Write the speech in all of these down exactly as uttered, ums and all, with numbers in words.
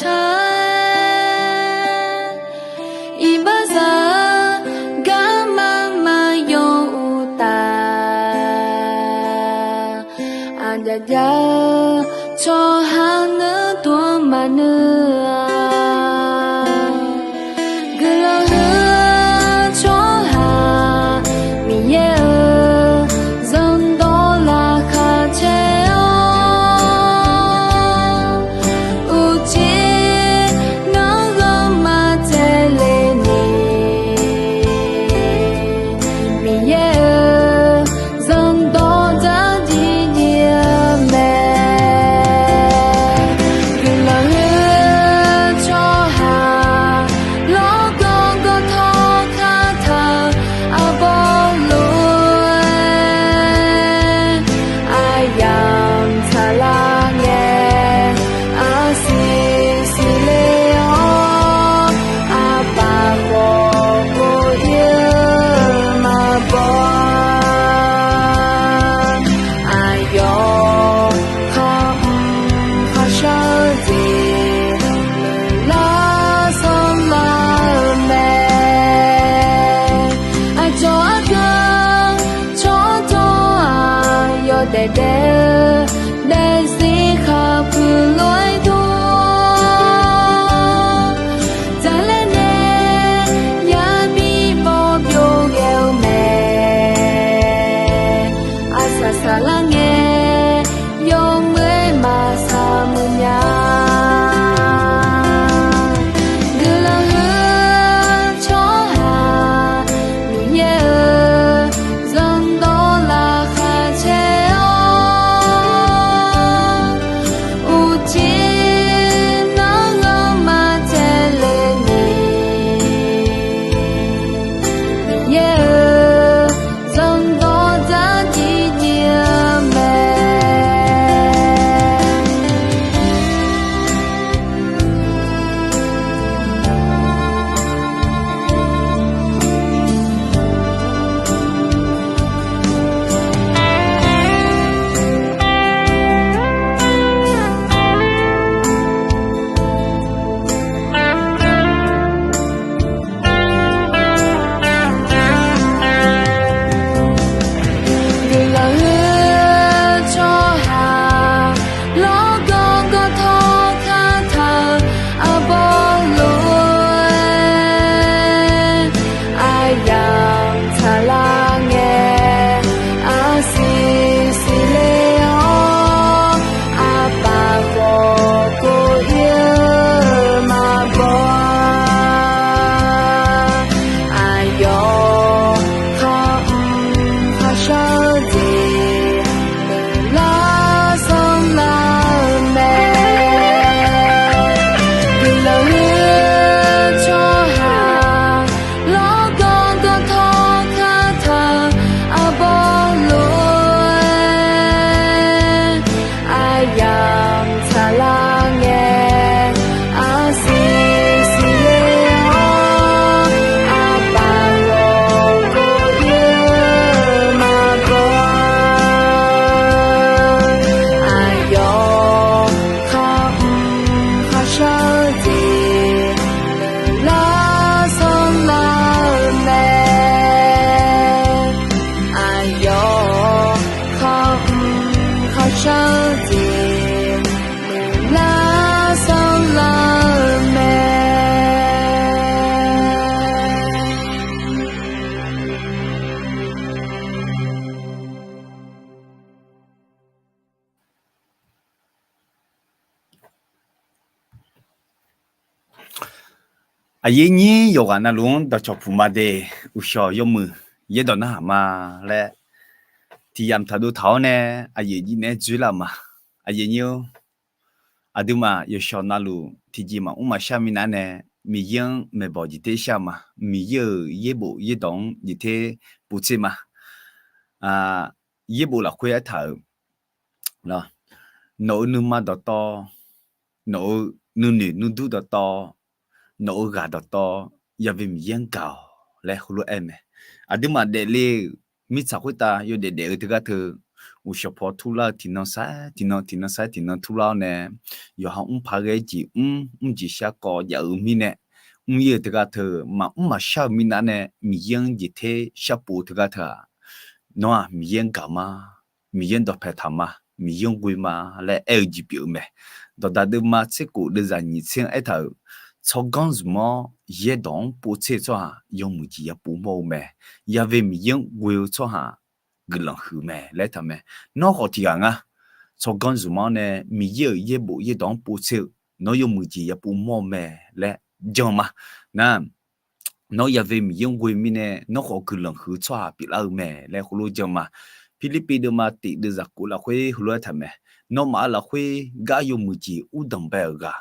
tar-aer, iqbaxzaq-eu garma maqyaw uqtaf, aqjav jav-eu tsawrhaq nuir dov maqnui-a. Guiqlanq huiq-eu tsawrhaq Miqyaer-euq zanqdawq laqkhaq caer-awr, uqcif nanrghanr maqtsaevle ni, Miqyaer-euq zanqdawq dzardziv dziv-eu mae. Guiqlanq huiq-eu tsawrhaq lawrgawv gawv tawv kar taq-eu arbawr lof-aer, aqyamq tsaqlar ngae, arsiq siqle-awr, aqpaf khawf kov ir-eu maqbaw-a. Aqyawf khar mr kharshar-eu jeq, lar sanrlar-eu mae. Aqcawq argeu tsawrtawq-aq, yawdaef daef-eu daefzir khaqpuiq lof-aer dor, dzaqlaer nae yabi bawr byov ghae-eu mae. Arsaq saqlar ngae, yawmuiq-aer maqsaq muiq nya. Guiqlanq huiq-eu tsawrhaq Miqyaer-euq zanqdawq laqkhaq caer-awr, uqcif nanrghanr maqtsaevle ni, Miqyaer-euq zanqdawq dzardziv dziv-eu mae. Guiqlanq huiq-eu tsawrhaq lawrgawv gawv tawv kar taq-eu arbawr lof-aer, aqyamq tsaqlar ngae, arsiq siqle-awr, aqpaf khawf kov ir-eu maqbaw-a. Aqyawf khar mr kharshar-eu jeq, lar sanrlar-eu mae. Guiqlanq huiq-eu tsawrhaq lawrgawv gawv tawv kar taq-eu arbawr lof-aer, aqyamq tsaqlar ngae, arsiq siqle-awr, aqpaf khawf kov ir-eu maqbaw-a. Aqyawf khar mr kharshar-eu jeq, lar sanrlar-eu mae. Aqyawf khar mr kharshar-eu jeq, lar sanrlar-eu mae. Aqyuif nyir yawqghaq navluf-anr dawqcawq puq ma de, uqshawq yawmuiq yaerdawq narhaq ma laer tiq yamq taqdov taq-awr nae, aqyuif jir naeq-aer dzoerlar-eu ma. Aqyuif nyir-or, aqduimaf yawqshawq navluf tiqjeq maqmr maqshar minav nae, Miqyaer-anr maeqbawq jeq ter shar ma. Miqyaer-euq yaerbof yaerdawq-anr jeq ter puq tser ma. Yaerbof lafkhoer aertaq-euq, nawq-euq nuima dawqtawv, nawq-euq nuinoeq nuidur dawqtawv, nawq-euq ghaq dawqtawv, Yawbi Miqyaer-anr gaq-awq laer heulof-aer mae. Aqduimaf daefle-euq mirtsaq khoertav yawdaef daef-eu teugar teu, uqshawq paw turlar-eu tiqnan sair tiqnan, tiqnan sair tiqnan turlar-awr nae, yawqha mr paq ghae jeq mr, mr jeq shar kawv jav-eu mirnae, mr-ir-eu teugar teu, maqmr maqshar-eu mirnav nae Miqyaer-anr jeq ter sharpov-eu teugar teu-aq, nawr-aq Miqyaer-anr gaq ma, Miqyaer-anr dawqpae taq ma, Miqyaer-anr ghoe ma laer aer-eu jeq pyeuf-eu mae. Dawqdaq deuvma tser khof deuvzaq nyiq tser-anr aertaq-euq, tsawrganr zmq-awr yaerdawq-anr povtser-eu tsawrhaq yawmuiq jeq yapov mawr-eu mae. Yave Miqyaer-anr ghoe-eu tsawrhaq guiqlanq huiq mae laer aertaq mae. Nawr khawf tiqghaq nga, tsawrganr zmq-awr nae Miqyaer-euq yaerbof yaerdawq-anr povtser-eu, nawr yawmuiq jeq yapov mawr-eu mae laer jan ma. Nar, nawr yave Miqyaer-anr ghoe mirnae nawr khawf guiqlanq huiq-eu tsawrhaq pyeuflar-eu mae laer heulof jan ma. Pirlirpiv deuvma tiq deuvzaq kof lafkhoer heulof aertaq mae. Nawmaf-euq lafkhoer gar yawmuiq jeq mr danq bae-euq ghaq,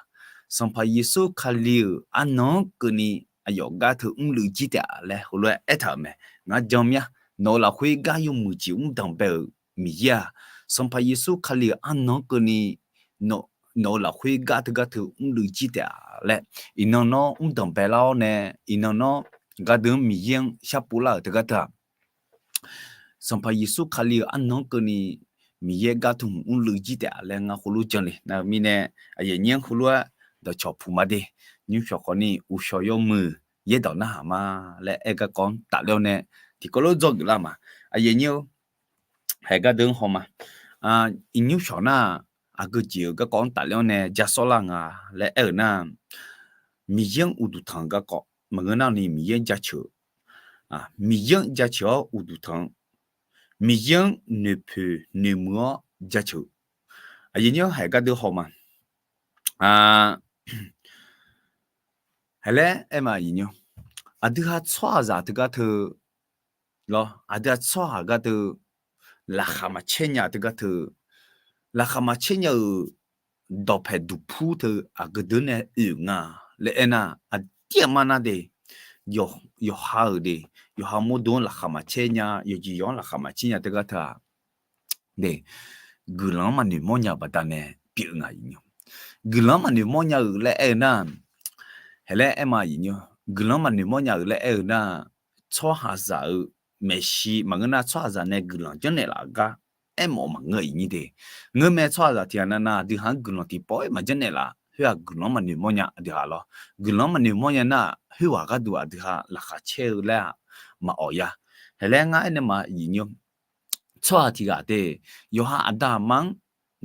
Sanqpaq Yeqsur Kali-euq arnan-anr keuvni aqyawf gar teu mrluiv jir taef-a laer heulof-aer aertaq-euq mae. Ngar jan mya, nawq-euq lafkhoer gar yawmuiq jeq mr danq bae-euq Miqyaer-aq, Sanqpaq Yeqsur Kali-euq arnan-anr keuvni nawq-euq lafkhoer gar teu gar teu mrluiv jir taef-a laer, iqnan nawr mr danq baelar-awr nae, iqnan nawr gardeuq-anr Miqyaer-anr sharpov lar-euq teugar teu-aq, Sanqpaq Yeqsur Kali-euq arnan-anr keuvni Miqyaer gar teu hmq mrluiv jir taef-a laer ngar heulof jan le. Nar-eu mirnae, aqyawf nyir-anr heulof-aer dawqcawq puq ma de. Nymrshawq khawfni uqshawq yawmuiq yaerdawq narhaq ma laer aer garkawv-anr tafler-awr nae, tiqkawv lof dzawgeuf lar ma. Aqyawf nyir-eu haeq gardeuq-anr haw ma. Nymrshawq nar, aqgeu jeq-euq garkawv-anr tafler-awr nae ja sawrlar nga laer aer-euq nar, Miqyaer-anr uqduq tanq-eu garkawv maqngeur nar ni Miqyaer-anr jaceuq-eu, Miqyaer-anr jaceuq-awr uqduq tanq-eu, Miqyaer-anr noeqpoeq noeqmuiq-awr jaceuq-eu, aqyawf nyir-anr haeq gardeuq haw ma. Haeq laer aer ma, aqduihaq tsawrhaqzaq teugar teu lawr, aqduihaq tsawrhaq gar teu laqkhaq maqcaer nya teugar teu, laqkhaq maqcaer nya-euq dawqpaeq duqpur teu aqgeu deuq nae oe nga laer aernar, aqdir aqma nar de, yawqha-euq de, yawqha mawrdo-anr laqkhaq maqcaer nya, yawqjeq yawq-anr laqkhaq maqcaer nya teugar teu-aq, de, guiqlanq-anr maqnoeq mawr nya-euq baqdanae pyeuf nga. Guiqlanq-anr maqnoeq mawr nya-euq laer aer-eu nar, haeq laer aer ma, guiqlanq-anr maqnoeq mawr nya-euq laer aer-eu nar, tsawrhaqzaq-euq maeqshi maqngeur nar tsawrhaqzaq nae guiqlanq janrnaeq laf-eu gar aermawf maqngeur-a, iqnyir de. Ngeurmae tsawrhaqzaq tiqghaq navnav aqduihaq-anr guiqlanq tiqpawf-aer maqjanrnaeq laf, khoer-aq guiqlanq-anr maqnoeq mawr nya aqduihaq lawr. Guiqlanq-anr maqnoeq mawr nya nar, khoerghaq gharduq aqduihaq laqkhaq caer-eu laer-aq maqawq ya. Haeq laer ngar aernaeq ma, iqnyir tsawrhaq tiqghaq de, yawqha aqda aqma-anr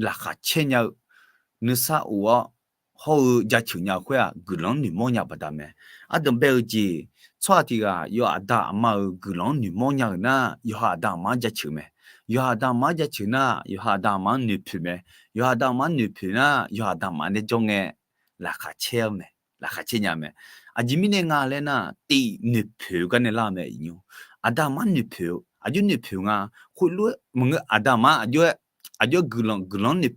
laqkhaq caer nya-eu, nuisar of-awr hawr-eu jaceuq nya-eu khoer-aq guiqlanq-anr noeqmawr nya baqda mae. Ardanq bae-eu jeq, tsawrhaq tiqghaq yawqha aqda aqma-euq guiqlanq-anr noeqmawr nya-euq nar, yawqha aqda aqma-anr jaceuq mae. Yawqha aqda aqma-anr jaceuq nar, yawqha aqda aqma-anr noeqpoeq mae. Yawqha aqda aqma-anr noeqpoeq nar, yawqha aqda aqma nae jawr ngae laqkhaq caer-eu mae, laqkhaq caer nya mae. Aqjeq mirnae nga laer nar, tiv noeqpoeq-eu gar nae lar-eu mae, iqnyir. Aqda aqma noeqpoeq-eu, aqjox noeqpoeq nga, khoerlof-aer maqngeur, aqda aqma aqjox-aer, aqjox guiqlanq, guiqlanq noeq,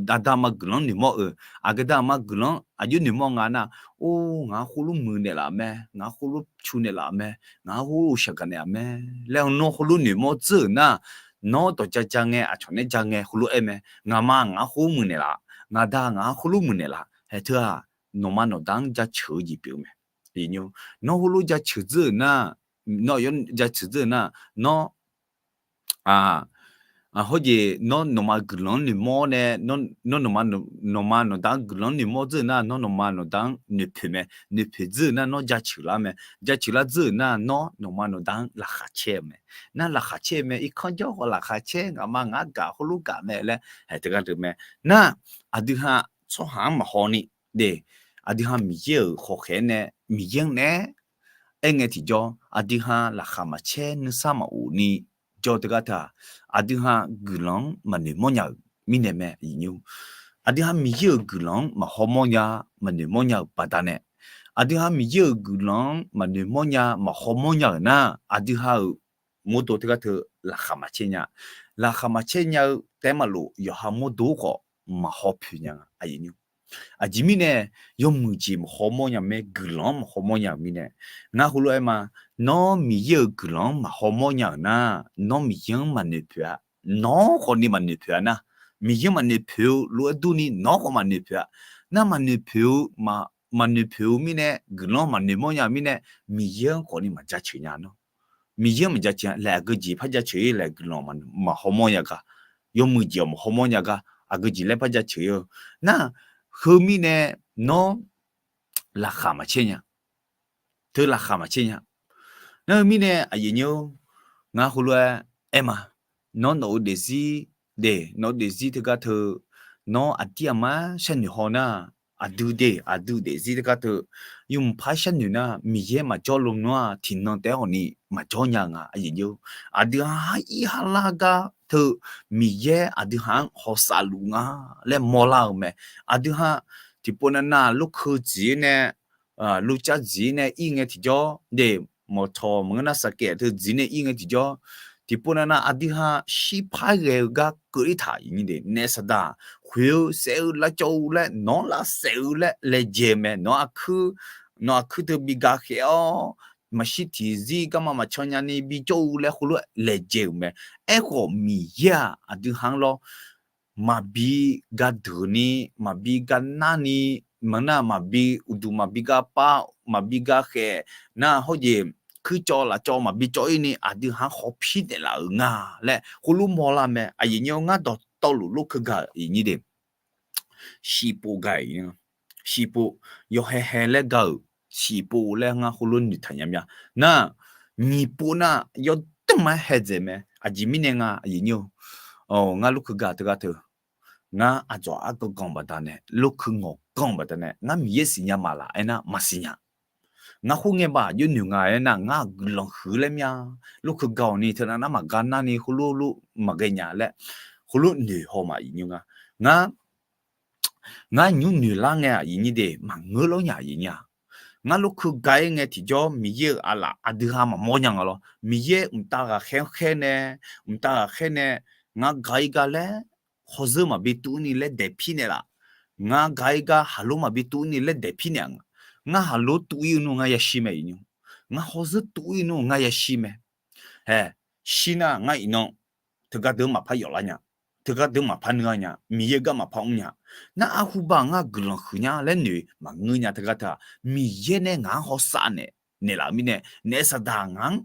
aqda aqma guiqlanq noeqmawr-euq, aqgeu da aqma guiqlanq aqjox noeqmawr nga nar, or, ngaq-anr khoerlof muiqnaeq laf mae, ngaq-anr khoerlof cu naeq laf mae, ngaq-anr khoerlof shaqgaq naeq-a mae laer nawr khoerlof noeqmawr dzeur-euq nar, nawr dawqja ja ngae, aqcawq nae ja ngae khoerlof aer mae. Ngaqma ngaq-anr khoerlof muiqnaeq laf, ngaqda ngaq-anr khoerlof muiqnaeq laf. Haeq teu-aq, nawqma nawqda-anr jaceuq-eu jeq pyeuf-eu mae. Nawr khoerlof jaceuq dzeur-euq nar, nawr jaceuq dzeur-euq nar, nawr hawjeq nawr nawqma guiqlanq-anr noeqmawr nae, nawr nawqma nawqda-anr guiqlanq-anr noeqmawr dzeur-euq nar, nawr nawqma nawqda-anr noeqpoeq mae. Noeqpoeq dzeur-euq nar, nawr jaceuq lar mae. Jaceuq lar dzeur-euq nar, nawr nawqma nawqda-anr laqkhaq caer-eu mae. Nar laqkhaq caer-eu mae. Irkanr jawr khawf laqkhaq caer, ngaqma ngaq-anr gaq khoerlof gaq mae laer haeq teugar deuq mae. Nar, aqduihaq tsawrhaq-anr maqhaw ni de, aqduihaq Miqyaer-euq khawqkhaeq-aer nae, Miqyaer-anr naeq-aer aer ngae tiqjawr, aqduihaq laqkhaq maqcaer nuisar maqof ni jawr teugar teu-aq, aqduihaq guiqlanq-anr maqnoeq mawr nya-euq mirnae mae. Aqduihaq Miqyaer-euq guiqlanq-anr maqhaw mawr nya, maqnoeq mawr nya-euq baqdanae, aqduihaq Miqyaer-euq guiqlanq-anr maqnoeq mawr nya, maqhaw mawr nya-euq nar, aqduihaq-euq mawrdo teugar teu laqkhaq maqcaer nya. Laqkhaq maqcaer nya-eu taef-aer maqlof, yawqha mawrdo khawf maqhaw poeq nya nga. Aqjeq mirnae, yawmuiq jeq maqhaw mawr nya mae, guiqlanq-anr maqhaw mawr nya-euq mirnae, ngar heulof-aer ma, nawr Miqyaer-euq guiqlanq-anr maqhaw mawr nya-euq nar, nawr Miqyaer-anr maqnoeq poeq-a. Nawr khawfni maqnoeq poeq-a nar, Miqyaer-anr maqnoeq poeq-eu lof-aer durni nawr khawf maqnoeq poeq-a. Nar maqnoeq poeq-eu, maqnoeq poeq-eu mirnae, guiqlanq maqnoeq mawr nya-eu mirnae, Miqyaer-anr khawfni maqjaceuq nya nawr. Miqyaer-anr maqjaceuq nya laer, aqgeu jeq par jaceuq-ir laer guiqlanq maqhaw mawr nya ga. yawmuiq jeq-awq maqhaw mawr nya gar aqgeu jeq laer par jaceuq-ir-eu. Nar, heu mirnae nawr laqkhaq maqcaer nya. Teu laqkhaq maqcaer nya. Nar heu mirnae aqyuif nyir-or, ngar heulof-aer aer ma. Nawr nawq-eu daefzir, de, nawq-eu daefzir teugar teu, nawr aqdir aqmar sharnoeq haw nar, aqdui de, aqdui daefzir teugar teu, yawmuiq par sharnoeq nar, Miqyaer maqjawr lov nar-aq, tiqnan taef-aer hawq ni maqjawr nya nga, aqyuif nyir-or. Aqdui ha, har ir har lar gar teu, Miqyaer aqdui ha-anr hawsav luf nga laer mawrlar-eu mae. Aqdui ha, tiqpov navnav lorkeuv dziq-ir nae, lorcav dziq-ir nae ir ngae tiqjawr, de, mawqtawq maqngeur nar saqkaef teu dziq-ir nae ir ngae tiqjawr, tiqpov navnav aqdui ha shirpar ghae-eu gar keuvler taq, iqnyir de, naef saqdaq khoeq-eu saef-eu lavcawv-eu laer nawq-anr lavsaef-eu laer laejae-eu mae. Nawq-anr aqkuir, nawq aqkuir teu bi gakhaeq-awr, maqshir tiqzir garma maqcan nyani bijawr-eu laer heulof-aer laejae-euq mae. Aerkhawf Miqyaer-aq aqdui ha-anr lawr, maqbi gardeuq ni, maqbi garnar ni, maqnar maqbi uqduq maqbi garpar, maqbi gakhaeq nar hawjeq kuircawv lafcawv maqbi cawv-ir ni aqdui ha-anr hawpir naeqlaf-euq nga laer heulof mawrlar mae. Aqyuif nyir-or, ngar dawqtawvluf lorkeuv gaq-euq iqnyir de. Shifpov gaq-iq, shifpov, yawhae hae laer gaq-euq shifpov laer ngar heulof noeqtaq nya mya. Nar, nyiqpov nar yawdmr-aer haedzaeq mae. Aqjeq mirnae nga aqyuif nyir-or, ngar lorkeuv gaq teugar teu, ngar aqdzawq arganr ganq baqdanae, lorkeuv ngawq ganq baqdanae ngar Miqyaer siqnya maqlaf aernar maqsiqnya. Ngar khoerngae baq jawrnoeq nga aernar, ngar guiqlanq huiq laer mya. Lorkeuv gaq-awq ni teunav nar maqgar nar ni heulof lof maqghae nya laer heulof noeq haw ma iqnyir nga. Ngar ngar nymr noeqlar ngae aqyuif nyir de maqngeur lawr nya iqnyir-a. Ngar lorkeuv gaq-ir ngae tiqjawr Miqyaer-euq aqlaf aqdui ha maqmawr nya nga lawr. Miqyaer mqtav ghaqkhaer-anr khaer nae, mqtav ghaqkhaer nae, ngar gaq-ir gar laer hawzeur maqbi tuv-ir ni laer daeqpir naeqlaf. Ngar gaq-ir gar haqlor maqbi tuv-ir ni laer daeqpir naeq-a nga. Ngar haqlor tuv-ir-eu nmr ngar yashir mae iqnyir. Ngar hawzeur tuv-ir nmr ngar yashir mae. Hae, shir nar ngar iqnan teugar deuq maqpar yawflar nya. Teugar deuq maqpar nuir-a nya. Miqyaer gar maqpar mr nya. Nar arhuba ngar guiqlanq huiq nya laer noeq maqngeur nya teugar teu-aq, Miqyaer nae ngaq-anr hawsav naeq, naeqlaf-euq mirnae, naef saqdaq ngaq-anr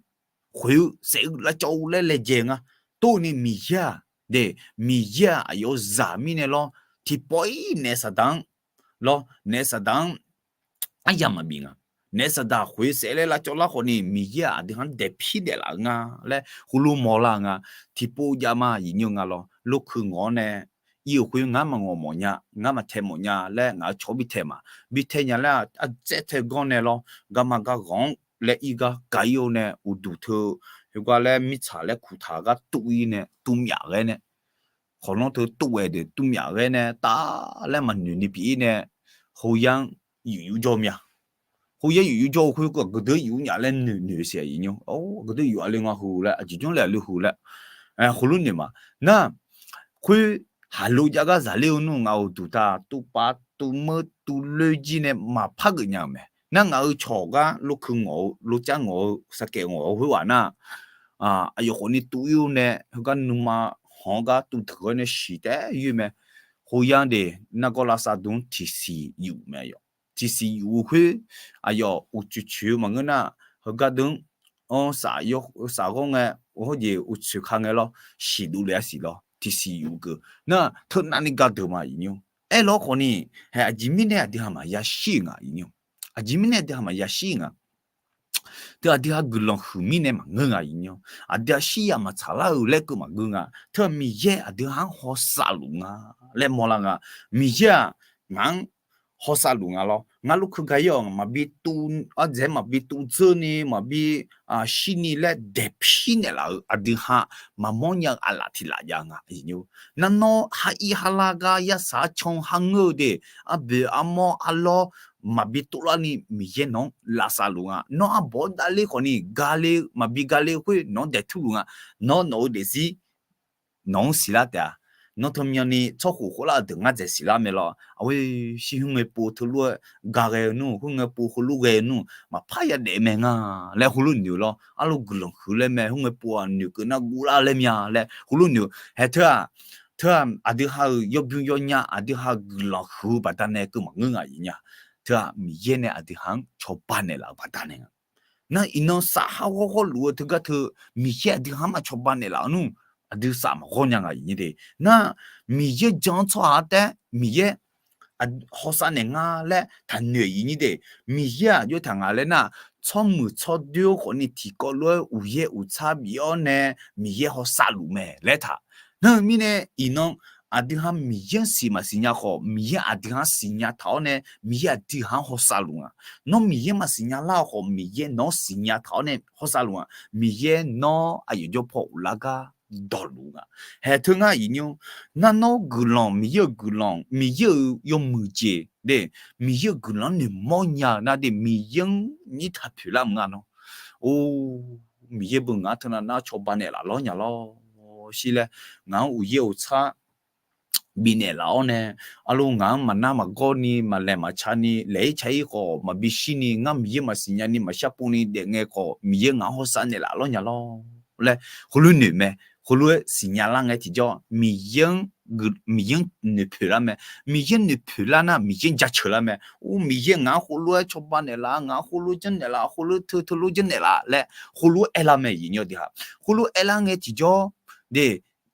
khoeq-eu saef-eu lavcawv-eu laer laejae nga. Tov ni Miqyaer-aq, de, Miqyaer-aq aqyawf-eu zaq mirnae lawr, tiqpawf-ir naef saqdaq-anr lawr, naef saqdaq-anr aryamq maqbif nga. Naef saqdaq khoeq saef laer lavcawv lar khawf ni Miqyaer-aq aqdui ha-anr daeqpir daeqlaf-eu nga laer heulof mawrlar-eu nga. Tiqpov jav ma iqnyir nga lawr. Lorkeuv ngawq-awr nae ir-euq khoer ngar maqngawq mawf nya, ngar maqtae mawf nya laer ngaq-euq cawq-awr bitae ma. Bitae nya laer ardzaer tae ganr nae lawr, garma garghanq-anr laer ir gar gaq-ir-awr nae uqduq teu, heugar laer mirtsaq laer kuqtaq gar tuv-ir nae tuv myaf ghae nae, khawqlanr teu tuv-aer deuq tuv myaf ghae nae taf laer maqnoeq ni pyeuf-ir nae, hoyar-anr yuf yur jawr mya. Hoyar yuf yur jawr-eu khoer aqgeu deuq yuf nyaf laer noeq noeq siq-a iqnyir. Aqgeu deuq yuf aqli nga heu laer, aqjeq janr le aqli heu laer, heulof noeq ma. Nar, khoer haqlo jav gar zaqler-eu nmr ngaq-euq duqtaq tuvpav tuvmeur tuvloer jir nae maqpar geuf nya-euq mae. Nar ngaq-euq cawq gar lorkeuv ngawq-eu, lorcav ngawq-eu, sarkaev ngawq-eu khoerghaq nar, aqyawf khawf ni tuv-ir-awr nae heugar nuima hawq-anr gar tuvdeuq-awr nae siq taef-aer yoer mae. Hoyar de, nargawr lavsav deuq-anr tiqsiq yuf mae yawq. Tiqsiq yuf-eu khoer, aqyawf uqcoeq coeq-eu maqngeur nar, heugar deuq-anr saf ghawr ngae, hawjeq uqcoeq ka ngae lawr, siqduq le-a siq lawr, tiqsiq yuf-eu keuv nar teunavni gardeuq ma iqnyir. Aerlawr khawf ni, hae aqjeq mirnae aqdui ha maqya shir-euq nga iqnyir. Aqjeq mirnae aqdui ha maqya shir-euq nga. Teu aqdui ha guiqlanq huiq mirnae maqngeur nga iqnyir. Aqdui ha shir ya maqtsaq lar-eu laer keuv maqngeur nga. Teu-aq Miqyaer aqdui ha-anr hawsav luf nga laer mawrlar nga. Miqyaer-aq ngaq-anr hawsav luf nga lawr. Ngar lorkeuv gaq-ir-awq, maqbi tuv, ardzaeq-aer maqbi tuv dzeur ni, maqbi shir ni laer daeqpir naeqlaf-euq aqdui ha maqmawr nya-eu aqlaf tiq laf jav nga. Nar nawr har ir har lar gar yarsaq arcan har ngeur-eu de, arboeq armawr arlawr maqbi tuvlar ni Miqyaer nawq-anr lavsav luf nga. Nawr arbawr davler khawf ni gale-eu maqbi gale-eu khoer nawq-anr daeqtur luf nga. Nawr nawq-eu daefzir nawq-anr siqlar taef-a. Nawr teu myanni tsawrkhof khoerlar-eu deuq ngar dzaeq siqlar mae lawr. Aqgeu shir khoerngae pov teulof-aer gaghae-eu nmr, khoerngae pov heulof ghae-eu nmr maqpar yadaef mae nga laer heulof noeq-eu lawr. Arlof guiqlanq huiq laer mae, khoerngae pov-aq noeqkeuv nar guvlar laer mya laer heulof noeq-eu. Hae teu-aq, teu-aq aqdui ha-euq yawbym yawnya aqdui ha guiqlanq huiq-eu baqdanae keuv maqngeur nga iqnya. Teu-aq Miqyaer nae aqdui ha-anr cawba naeqlaf-euq baqdanae nga. Nar iqnan safhar ghawrghawr luf-eu teugar teu Miqyaer aqdui ha-anr maqcawba naeqlaf-eu nmr aqdui saf maqghawr nya nga, iqnyir de. Nar, Miqyaer jan-anr tsawrhaq-anr taef-aer Miqyaer hawsav naeq nga laer taqnoeq, iqnyir de. Miqyaer-aq jawr taq nga laer nar, tsawrmuiq tsawrdoer-eu khawfni tiqkawv lof-aer uqyaer uqtsar bif-awr nae Miqyaer hawsav luf mae laer taq. Nar-eu mirnae iqnan aqdui ha Miqyaer-anr siq maqsiq nya khawf, Miqyaer aqdui ha-anr siqnya taq-awr nae Miqyaer aqdui ha-anr hawsav luf nga. Nawr Miqyaer maqsiq nya lar-eu khawf, Miqyaer nawq-anr siqnya taq-awr nae hawsav luf nga. Miqyaer nawr aqyawf jawr paw uqlar gar dawqluf nga. Haeq teu ngar iqnyir, nar nawr guiqlanq, Miqyaer-euq guiqlanq, Miqyaer-euq yawmuiq jeq de, Miqyaer-euq guiqlanq-anr noeqmawr nya-eu nar de, Miqyaer-anr nyir taq poeq lar mq nga nawr. Or, Miqyaer beu ngaq-anr teunav nar cawba naeqlaf lawr nya lawr shir laer, ngaq-anr uqyaer uqtsar bifnaeq laf-awr nae, arlo ngaq-anr maqnar maqgawr ni, maqlaeq maqca ni, laeq-ir ca-ir khawf maqbi shir ni, ngar Miqyaer maqsiq nya ni, maqshar pov ni daef ngae khawf, Miqyaer ngaq-anr hawsav naeqlaf lawr nya lawr laer heulof noeq mae. Heulof-aer siqnya lar ngae tiqjawr, Miqyaer-anr, Miqyaer-anr noeqpoeq lar mae. Miqyaer noeqpoeq lar nar, Miqyaer jaceuq lar mae. Or, Miqyaer ngaq-anr heulof-aer cawba naeqlaf, ngaq-anr heulof janrnaeq laf, heulof teu teulof janrnaeq laf laer heulof-aer aer lar mae, iqnyir de ha. Heulof-aer aer lar ngae tiqjawr de,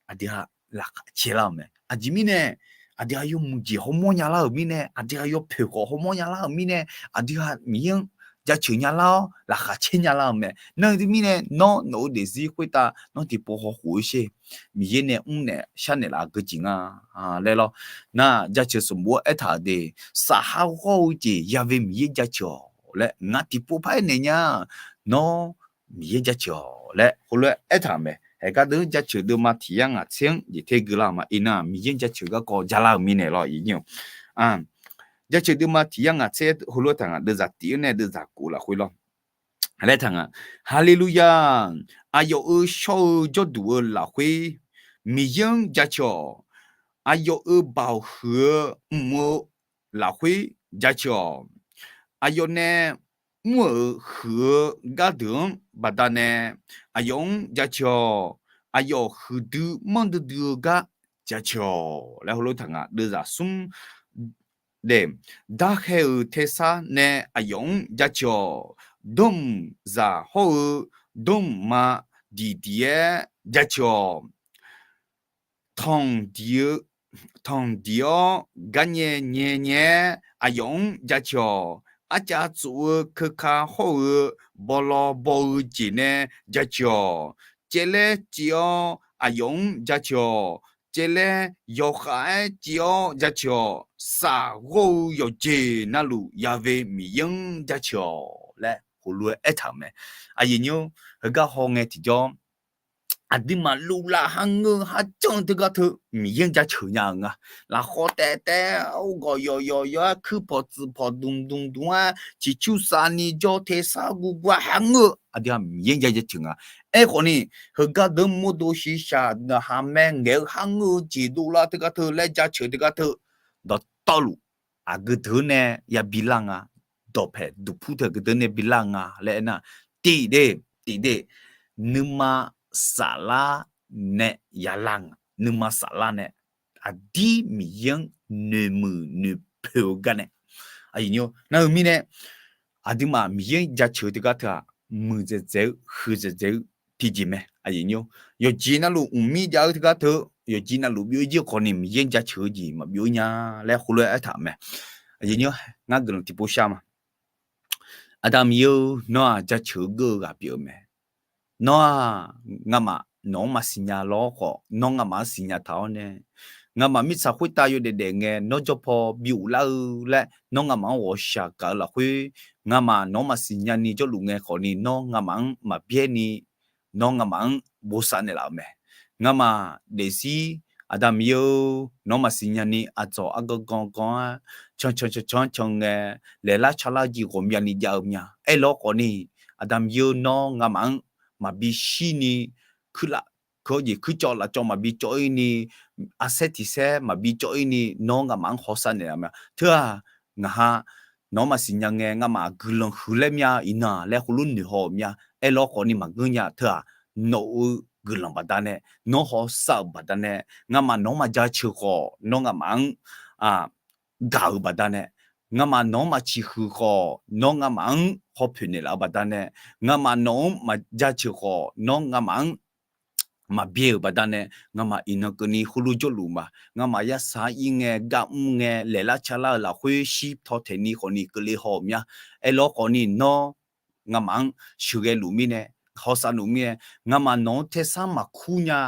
aqdui ha laqkhaq caer lar-euq mae. Aqjeq mirnae, aqdui ha yawmuiq jeq hawmawr nya lar-euq mirnae, aqdui ha yawpoeq khawf hawmawr nya lar-euq mirnae, aqdui ha Miqyaer-anr jaceuq nya lar-awr laqkhaq caer nya lar-euq mae. Nar-eu mirnae, nawr nawq-eu daefzir khoertav nawr tiqpov hawkhof-eu sher. Miqyaer nae mrnaeq sharnaeq laf-eu geujeq nga laer lawr. Nar, jaceuq sanqbof-aer aertaq-euq de, safha ghawr-eu jeq yave Miqyaer jaceuq-awq laer ngar tiqpov paraer naeq nya. Nawr Miqyaer jaceuq-awq laer heulof-aer aertaq-euq mae. Haeq gardeuv jaceuq deuvma tiq yar ngaq tser-anr jeq ter gui lar-euq ma. Iqnan Miqyaer jaceuq garkawv jalar-euq mirnae lawr, iqnyir-awq. Jaceuq deuvma tiq yar ngaq tser heulof-aer taq nga, deuvzaq tiq-anr nae deuvzaq kof lafkhoer lawr. Laer taq nga. Haleluya! Aqyawf-euq shawr-eu jawrduq-eu lafkhoer Miqyaer-anr jaceuq-awq. Aqyawf-euq baoq huiq-eu mq-eu lafkhoer jaceuq-awq. Aqyawf nae mr-euq huiq-eu gardeuq-anr baqdanae aqyawf-anr jaceuq-awq. Aqyawf huiqdui manrdui dui-eu gar jaceuq-awq laer heulof taq nga. Deuvzaq smr de, darkhaer-euq tersar nae aqyawf-anr jaceuq-awq. Dmrmq zaq hawr-eu dmrmq ma diqdiq-aer jaceuq-awq. Tanqdiq-eu, tanqdiq-awr garnyae nyaenyae-aer aqyawf-anr jaceuq-awq. Arcav tsof-eu keuka hawr-eu bawlaw baw-eu jeq nae jaceuq-awq. Caevlaer civ-awr aqyawf-anr jaceuq-awq. Caevlaer yawkhav-aer civ-awr jaceuq-awq. Safghawr-eu yawqjeq navluf yave Miqyaer-anr jaceuq-awq laer heulof-aer aertaq-euq mae. Aqyuif nymr, heugar hawngae tiqjawr, aqduimaf luvlav kharngeur kharjan-eu teugar teu Miqyaer-anr jaceuq nya-euq nga. Lafkhawf taef taef-aer gawq yawq yawq yawq-aer kuir pawq tsuif pawq dmq dmq dmq-aer ciqcur savni jawr tersar gurgur-aer kharngeur-eu aqdui-aq Miqyaer-anr jaceuq nga. Aerkhawfni, heugar deuq mawrdo shiqshaq daqhaq mae ngaeq-eu kharngeur-eu jeq dovlar teugar teu laer jaceuq teugar teu dawqtawvluf aqgeu deuq nae yabi lar nga. Dawqpaeq duqpur teu aqgeu deuq nae bi lar nga laer aernar, tiqde, tiqde, nuima saflar nae yalar nga. Nuima saflar nae aqdir Miqyaer-anr noeqmuiq noeqpoeq-eu gar nae, nar-eu mirnae aqduimaf Miqyaer-anr jaceuq-eu teugar teu-aq, muiqdzaeq dzaeq-eu huiqdzaeq dzaeq-eu tiqjeq mae. Yawqjeq navluf mqmir jav-eu teugar teu, yawqjeq navluf byov-ir jir khawfni Miqyaer-anr jaceuq-eu jeq maqbyov-ir nya laer heulof-aer aertaq-euq mae. Ngar guiqlanq tiqpov shar ma. Aqda Miqyaer-eu, nawr-aq jaceuq-eu geur-eu ghaq pyeuf-eu mae. Nawr-aq, ngamaf nawq-anr maqsiq nya lawr khawf, nawr ngamaf-anr siqnya taq-awr nae, ngamaf mirtsaq khoertav yawdaef daef ngae nawr jawr paw bi ghoflar-eu laer nawr ngamaf-anr ghawqshaq gaq-eu lafkhoer, ngamaf nawq-anr maqsiq nya ni jawrluf ngae khawfni nawr ngamaf-anr maqbyaer ni, nawr ngamaf-anr bosav naeqlaf-euq mae. Ngamaf daefzir, Aqda Miqyaer-eu, nawq-anr maqsiq nya ni aqdzawq argan gan gan-aer can can can can can ngae, laeqlar calar jeq ghawqmyani jav-eu mya. Aerlawr khawfni, Aqda Miqyaer-eu, nawr ngamaf-anr maqbi shir ni, kuirlaf keuv-awr jeq kuircawv lafcawv maqbi cawv-ir ni, arsaer tiq saer maqbi cawv-ir ni, nawr ngamaf-anr hawsav naeqlaf mya. Teu-aq, ngaq ha nawq-anr maqsiq nya ngae ngamaf guiqlanq huiqlaer mya iqnan laer heulof noeqhaw-euq mya. Aerlawr khawfni maqngeur nya. Teu-aq, nawq-euq guiqlanq baqdanae, nawr hawsav-euq baqdanae, ngamaf nawq-anr maqjaceuq khawf nawr ngamaf-anr gaq-euq baqdanae, ngamaf nawq-anr maqciqhuiq khawf nawr ngamaf-anr hawpoeq naeqlaf-eu baqdanae, ngamaf nawq-anr maqjaceuq khawf nawr ngamaf-anr maqbyae-euq baqdanae, ngamaf iqnan keuvni heulof jawrluf ma. Ngamaf yarsaq-anr ir ngae, gar mr ngae, laeqlar calar-eu lafkhoer shirtaw taeqni khawfni keuvle haw-euq mya. Aerlawr khawfni nawr ngamaf-anr sheuqghae luf mirnae, hawsav luf mirnae, ngamaf nawq-anr taersar maqkur nya.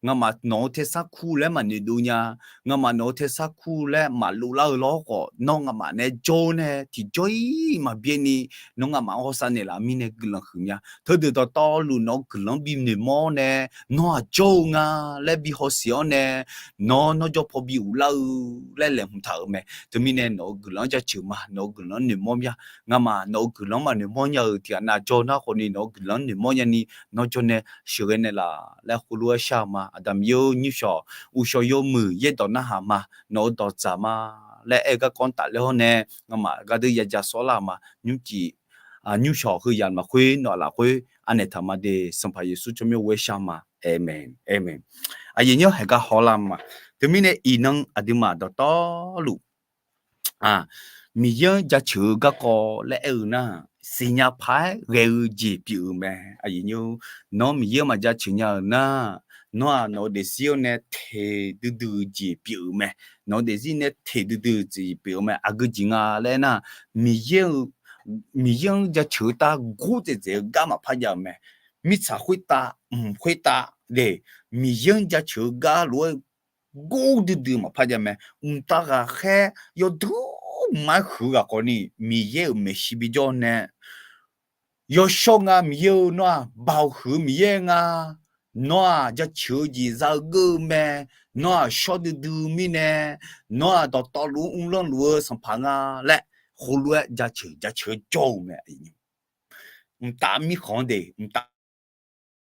Ngamaf nawq-eu taersar kur laer maqnoeqdov nya. Ngamaf nawq-eu taersar kur laer maqlov lar-eu lawr khawf, nawr ngamaf nae jawr-eu nae tiqjawr-ir maqbyaer ni, nawr ngamaf-anr hawsav naeqlaf mirnae guiqlanq huiq mya. Teudeuq dawqtawvluf nawq-eu guiqlanq-anr binoeqmawr nae, nawr-aq jawr-eu nga laer bi hawsiq-awr nae, nawr nawr jawr paw bi uqlar-eu laer laeqhmq taq-euq mae. Teumirnae nawq-eu guiqlanq-anr jaceuq ma, nawq-eu guiqlanq-anr noeqmawr mya. Ngamaf nawq-eu guiqlanq-anr maqnoeqmawr nya-euq tiqghaq nav jawr nar khawfni nawq-eu guiqlanq-anr noeqmawr nyani nawr jawr nae sheuqghae naeqlaf laer heulof-aer shar-eu ma. Aqda Miqyaer-or, nymrshawq uqshawq yawmuiq yaerdawq narhaq ma. Nawq-eu dawqdzaq ma laer aer-eu garkawv-anr tafler-awr nae, ngamaf gardeur yaja sawrlar-eu ma. Nymrcif nymrshawq heu yamq lafkhoer nawq-aq lafkhoer anaeq taq ma de. Sanqpaq Yeqsur tsawrmyanr ghoer shar ma. Aqmeq, aqmeq. Aqyuif nyir-awr haeqgar hawlar ma. Teumirnae iqnan aqduimaf dawqtawvluf Miqyaer-anr jaceuq-eu garkawv laer aer-eu nar, siqnya paq-aer ghae-eu jeq pyeuf-euq mae. Nawr Miqyaer-anr maqjaceuq nya-euq nar, nawr-aq nawq-eu daefzir-awr nae teq duidui-eu jeq pyeuf-euq mae. Nawq-eu daefzir nae teq duidui-eu jeq pyeuf-eu mae. Aqgeu jeq nga laer aer nar, Miqyaer-eu, Miqyaer-anr jaceuq-eu tav gordzaeq dzaeq-eu gar maqpar jav-euq mae. Mirtsaq khoertav, mq khoertav de, Miqyaer-anr jaceuq-eu gar lof-aer gordui dui maqpar jav mae. Mqtav ghaqkhaer yawdui mq-aer huiq-eu ghaq khawfni, Miqyaer-euq maeqshi bijawr nae yawshawr nga. Miqyaer-eu, nawr-aq baoq huiq-eu Miqyaer nga. Nawr-aq jaceuq-eu jeq za-eu geur-eu mae. Nawr-aq shawr duidui mirnae, nawr-aq dawqtawvluf-anr mrlanr luf-eu sanqpaq nga laer, heulof-aer jaceuq jaceuq-aer jawr-eu mae. Mqtav mirkhanq-anr de, mqtav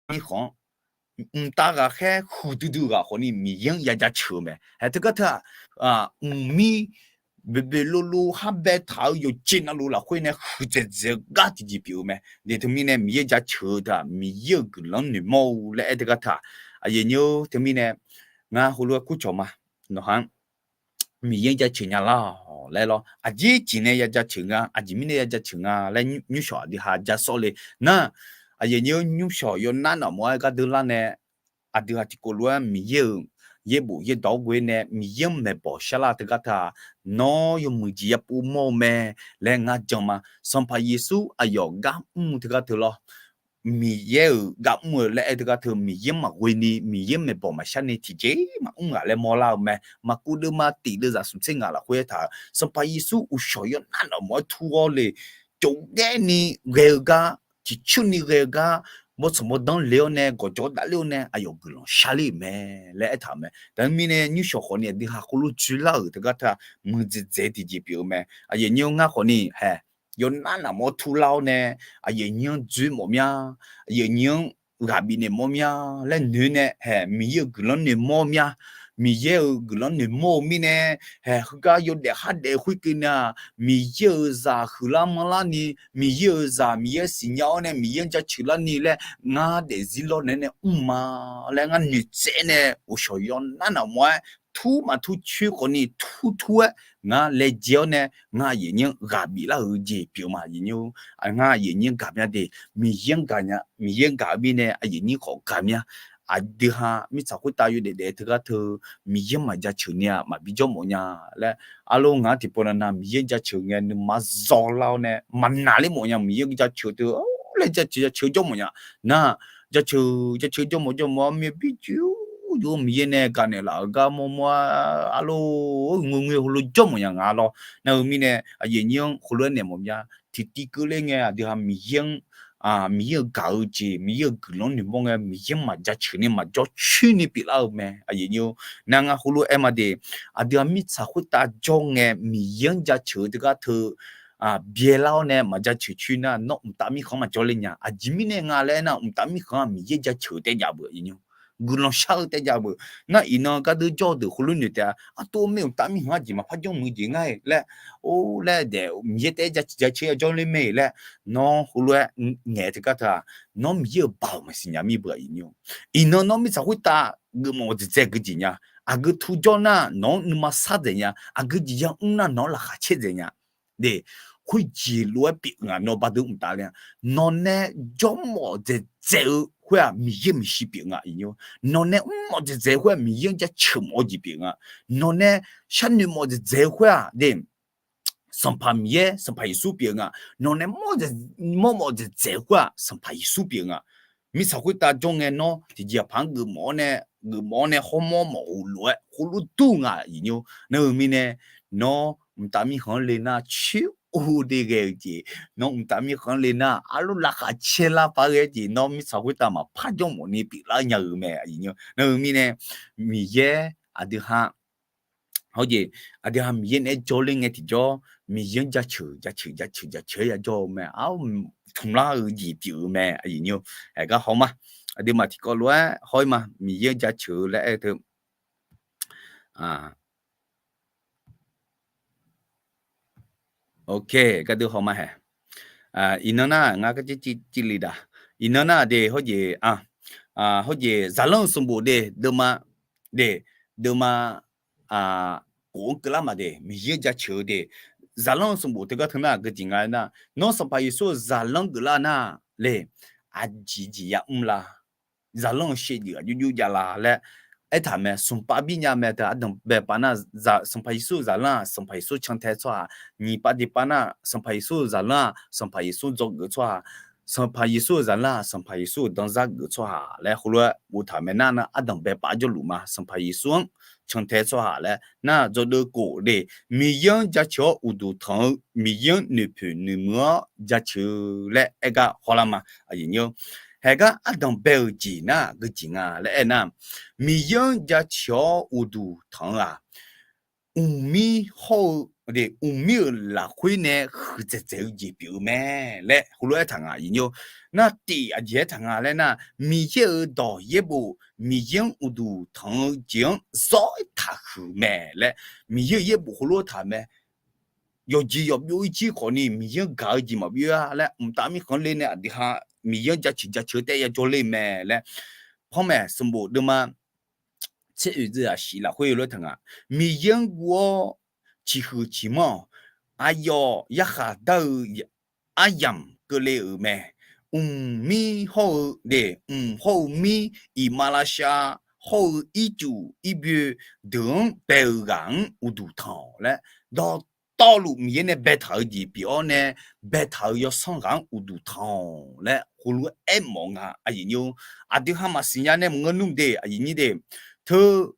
mirkhanq-anr, mqtav ghaqkhaer huiqdui dui-eu ghaq khawfni Miqyaer-anr ya jaceuq-eu mae. Haeq teugar teu-aq, mqmir boeqboeq lolo har baetaq-eu yawqjeq navluf lafkhoer nae huiqdzaeq dzaeq-eu gar tiqjeq pyeuf-eu mae. Teumirnae Miqyaer jaceuq-eu teu-aq, Miqyaer-euq guiqlanq-anr noeqmawr-eu laer aer teugar teu-aq, aqyuif nyir-or, teumirnae ngar heulof-aer kurcawq ma. Nawq-anr Miqyaer-anr jaceuq nya lar-awq laer lawr. Aqjeq jeq nae ya jaceuq nga, aqjeq mirnae ya jaceuq nga laer nymrshawq aqdui ha ja sawr le nar, aqyuif nyir-or, nymrshawq yawnar nafmawf-aer gardeur lar nae, aqdui ha tiqkawv lof-aer Miqyaer-euq yaerbof yaerdawq-anr ghoe nae Miqyaer-anr maeqbawq sharlar teugar teu-aq, nawr yawmuiq jeq yapov mawr-eu mae laer ngar jan ma. Sanqpaq Yeqsur aqyawf gar mr-eu teugar teu lawr. Miqyaer-euq gar mr-eu laer aer teugar teu Miqyaer-anr maqghoe ni, Miqyaer-anr maeqbawq maqshar ni tiqjeq maqmr ghaq laer mawrlar-eu mae. Maqkuv deuvma tiq deuvzaq smq tser ngaq lafkhoer aertaq-euq Sanqpaq Yeqsur uqshawq yawnar nafmawf-aer tur-awr le, jawf gaer ni ghae-eu gar, ciqcurni ghae-eu gar, bawrtsanq bawrdanr le-awr nae gawqjawq-awr davler-awr nae aqyawf guiqlanq sharler-euq mae laer aertaq-euq mae. Teumirnae nymrshawq khawfni aqdui ha khoerlof dzoerlar-euq teugar teu-aq, muiqdzaeq dzaeq tiqjeq pyeuf-eu mae. Aqyuif nyir-or, ngar khawfni haeq yawnar nafmawf-aer turlar-awr nae, aqyuif nyir-anr dzoer mawf mya, aqyuif nyir-anr ghaq bifnaeq mawr mya laer noeq nae haeq Miqyaer-euq guiqlanq noeqmawr mya. Miqyaer-euq guiqlanq noeqmawr-eu mirnae, haeq heugar yawdaef khardaef khoerkeuvni-aq, Miqyaer-euq zaq huiqlar manrlar ni, Miqyaer-euq zaq Miqyaer siqnya-awr nae Miqyaer-anr jaceuq larni laer ngar daefzir lawrnaeq-aer nae mr ma laer ngar noeqtsaev nae, uqshawq yawnar nafmawf-aer tur maqtur coer khawfni tur tur-aer ngar laejae-awr nae, ngar aqyuif nyir-anr ghaq biflar-euq jeq pyeuf ma. Aqyuif nyir-or, ngar aqyuif nyir-anr gaq mya de. Miqyaer-anr gaq nya, Miqyaer-anr gaq-eu mirnae aqyuif nyir khawf gaq mya. Aqdui ha mirtsaq khoertav yawdaef daef teugar teu Miqyaer-anr maqjaceuq ni-aq maqbi jawr mawf nya laer, arlor ngaq-anr tiqpov navnav Miqyaer-anr jaceuq ngae nuima zawlar-awr nae maqnaqler mawf nya. Miqyaer-anr jaceuq teu laer jaceuq jaceuq jawr mawf nya. Nar, jaceuq jaceuq jawr mawf jawr mawf-awr myavbir jox-eu Miqyaer nae gaqnaeq laf-euq gar mawrmawr-a, arlor, ngoerngoer heulof jawr mawf nya nga lawr. Nar-eu mirnae aqyuif nyir-anr heulof-aer naeq mawf mya. Tiqtiv keuvler ngae aqdui ha Miqyaer-anr, Miqyaer-euq gaq-eu jeq, Miqyaer-euq guiqlanq noeqmawr ngae Miqyaer-anr maqjaceuq ni maqjawr coer ni pyeuflar-eu mae. Aqyuif nyir-or, nar ngar heulof-aer ma de, aqdui ha mirtsaq khoertav jawr ngae Miqyaer-anr jaceuq-eu teugar teu byaelar-awr nae maqjaceuq coer nar, nawr mqtav mirkhanq-anr maqjawr ler nya. Aqjeq mirnae nga laer aernar, mqtav mirkhanq-aq Miqyaer jaceuq taef jav beuq, aqyuif nyir-or. Guiqlanq shar-eu taef jav beuq. Nar iqnan gardeur jawr-eu deuq heulof noeq taef-a. Artov-eu mae, mqtav mirkhanq-anr jeq maqpar jawr muiq jeq ngar-e laer, or laer daef Miqyaer taef-aer jaceuq jaceuq-aer jawr ler mae laer, nawr heulof-aer ngaeq-eu teugar teu-aq, nawr Miqyaer-euq baoq maqsiq nya mir beuq, aqyuif nyir-or. Iqnan nawr mirtsaq khoertav geufmawf dzaeqdzae geujeq nya. Aqgeu tur jawr nar nawq-anr nuima sar dzaeq nya. Aqgeu jeq yamr nar nawq-anr laqkhaq caer dzaeq nya. De, khoerjeq lof-aer pyeuf nga. Nawq baqdui mqtav le-a, nawq nae jawrmawf dzaeqdzaeq-eu khoer-aq Miqyaer-euq maeqshi pyeuf nga. Nawq nae mrmawf dzaeqdzaeq-eu khoer-aq Miqyaer-anr jaceuq mawf-eu jeq pyeuf nga. Nawq nae sharnoeq mawf dzaeqdzaeq-eu khoer-aq de, Sanqpaq Miqyaer, Sanqpaq Yeqsur pyeuf nga. Nawq nae mawrmawf dzaeqdzaeq-eu khoer-aq Sanqpaq Yeqsur pyeuf nga. Mirtsaq khoertav jawr ngae nawr tiqjeq paq-anr geufmawf-awr nae, geufmawf-awr nae hawmawr mawf-euq lof-aer khoerlof dur nga aqyuif nymr. Nar-euq mirnae, nawr mqtav mirkhanq-anr le nar coer ur de ghae-eu jeq, nawr mqtav mirkhanq-anr le nar arlawr lavkhaq caer lar par ghae jeq, nawr mirtsaq khoertav maqpar jawr mawf ni pyeuflar nya-euq mae aqyuif nymr. Nar-euq mirnae, Miqyaer aqdui ha hawr jeq, aqdui ha Miqyaer naeq-aer jawrler ngae tiqjawr, Miqyaer-anr jaceuq jaceuq jaceuq jaceuq-aer yajawr-eu mae. Ar, tmqlar-eu jeq pyeuf-eu mae aqyuif nymr. Aergar haw ma, aqduimaf tiqkawv lof-aer haw-ir ma, Miqyaer-anr jaceuq-eu laer aer-eu teu. Ok, gardui haw ma hae. Iqnan nar ngar garjir civ le daq. Iqnan nar de hawr jeq, hawr jeq zaqlanr-eu sanqbof de deuvma, de deuvma, kof-anr keuvlar ma de, Miqyaer-anr jaceuq-eu de. Zaqlanr-eu sanqbof teugar teu nar geujeq nga aernar, nawr Sanqpaq Yeqsur-euq zaqlanr geuflar nar le, aqjeq jeq yamr la, zaqlanr-eu shaevdzeuf aqjox jox jav la laer aertaq mae. Smqpav bir nya mae teu ardanq bae pav nar, Sanqpaq Yeqsur-euq zaqlanr-aq Sanqpaq Yeqsur cantae tsawrhaq, nyiq pav tiq pav nar Sanqpaq Yeqsur-euq zaqlanr-aq Sanqpaq Yeqsur dzawgeuf tsawrhaq, Sanqpaq Yeqsur-euq zaqlanr-aq Sanqpaq Yeqsur-euq danzar geuf tsawrhaq laer heulof-aer boftaq mae nar, nar ardanq bae pav jawrluf ma. Sanqpaq Yeqsur-anr cantae tsawrhaq laer nar, dzawgeuf kof de, Miqyaer-anr jaceuq-awr uqduq tanq-eu, Miqyaer-anr noeqpoeq noeqmuiq-awr jaceuq laer aergar hawlar ma. Aqyuif nymr, haegar ardanq bae-euq jeq nar geujeq nga laer aernar, Miqyaer-anr jaceuq-awr uqduq tanq-eu-aq, mqmir hawr-eu, mqmir-euq lafkhoer nae huiqdzaeq dzaeq-eu jeq pyeuf-eu mae laer heulof-aer aertaq nga aqyuif nymr. Nar tif aqjeq aertaq nga laer nar, Miqyaer-euq dawq yaerbof Miqyaer-anr uqduq tanq-eu jeq-anr zawr-aer taqhuiq mae laer Miqyaer-euq yaerbof heulof-aer taq mae. Yawqjeq yawqbyov irjir khawfni Miqyaer-anr gaq-eu jeq maqbyoe-a laer mqtav mirkhanq le nae aqdui ha Miqyaer-anr jaceuq jaceuq-eu taef yajawr le mae laer, panmaeq sanqbof deuvma tser oeq deuv-aq shif lafkhoer lof-aer taq nga. Miqyaer-anr guv-awr ciqhuiq ciqmanr-awq. Aqyawf yarkhaq dar-eu aryamq keuvle-euq mae. Mqmir hawr-eu de, mq hawr-eu mir, iqmalavshav hawr-eu ircuf irbyoe deuq-anr bae-eu ghaq-anr uqduq tanq-awq laer, dawqtawvluf Miqyaer nae baetaq-eu jeq pyeuf-awr nae, baetaq-euq yawsanr ghaq-anr uqduq tanq-awq laer heulof-aer aermawf nga aqyuif nymr. Aqdui ha maqsiq nya nae maqngeur nmr de aqyuif nyir de. Teu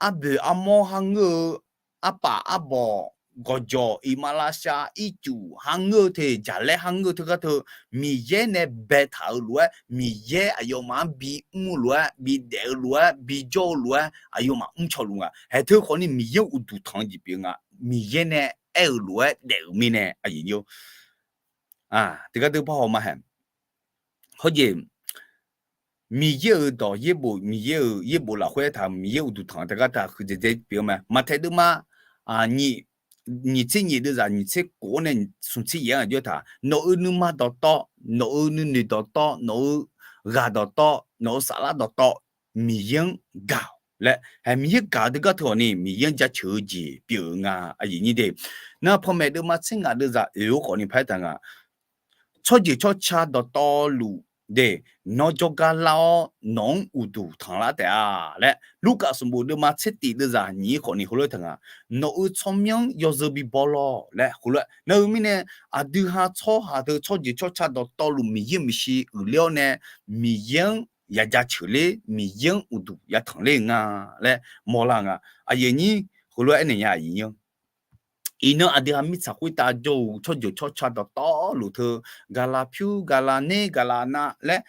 arboeq armawr har ngeur-eu, arpaf arbawq, gawqjawq, iqmalavshav, ircuf har ngeur-eu te, jaqlaer har ngeur-eu teugar teu, Miqyaer nae baetaq-euq lof-aer, Miqyaer aqyawfmaf-anr bimr-eu lof-aer, bidaef-eu lof-aer, bijawr-eu lof-aer aqyawfmaf mrcaw luf nga. Haeq teu khawfni Miqyaer uqduq tanq-eu jeq pyeuf nga. Miqyaer nae aer-euq lof-aer daef-euq mirnae aqyuif nymr. Teugar deuv par haw ma hae. Hawjeq, Miqyaer-euq dawq yaerbof, Miqyaer-euq yaerbof lafkhoer aertaq Miqyaer uqduq tanq teugar taq huiqdzaeq dzae pyeuf-eu mae. Maqtaeq deuvma nyiq tser nyiq deuvzaq nyiq tser kof-awr nae smq tser yaef-anr aqjox aertaq, nawq-euq nuima dawqtawv, nawq-euq nuinoeq dawqtawv, nawq-euq ghaq dawqtawv, nawq-euq saflar dawqtawv, Miqyaer-anr gaq-awq laer, haeq Miqyaer gaq-eu teugar teu khawfni Miqyaer-anr jaceuq-eu jeq pyeuf-eu nga aqyuif nyir de. Nar panmaeq deuvma tser ngaq deuvzaq oeq-awr khawfni paq-aer taq nga. Tsawrjeuq tsawrca dawqtawvluf de, nawr jawrgar lar-awr nawq-anr uqduq tanq lar taef-a laer, Lurkaf sanqbof deuvma tser tif deuvzaq nyiq-ir khawfni heulof-aer taq nga. Nawq-euq tsawrmyanr yawzeu bibaw lawq laer heulof-aer nar-eu mirnae, aqdui ha tsawrhaq teu tsawrjeuq tsawrca dawqtawvluf Miqyaer-euq maeqshi uiqler-awr nae, Miqyaer-anr ya jaceuq ler, Miqyaer-anr uqduq ya tanq ler-eu nga laer mawrlar nga. Aqyuif nyir heulof-aer aernaeq nya aqyuif nyir-anr. Iqnan aqdui ha mirtsaq khoertav jawr-eu tsawrjeuq tsawrca dawqtawvluf teu, gaqlaq pyur, gaqlaq ner, gaqlaq nav laer,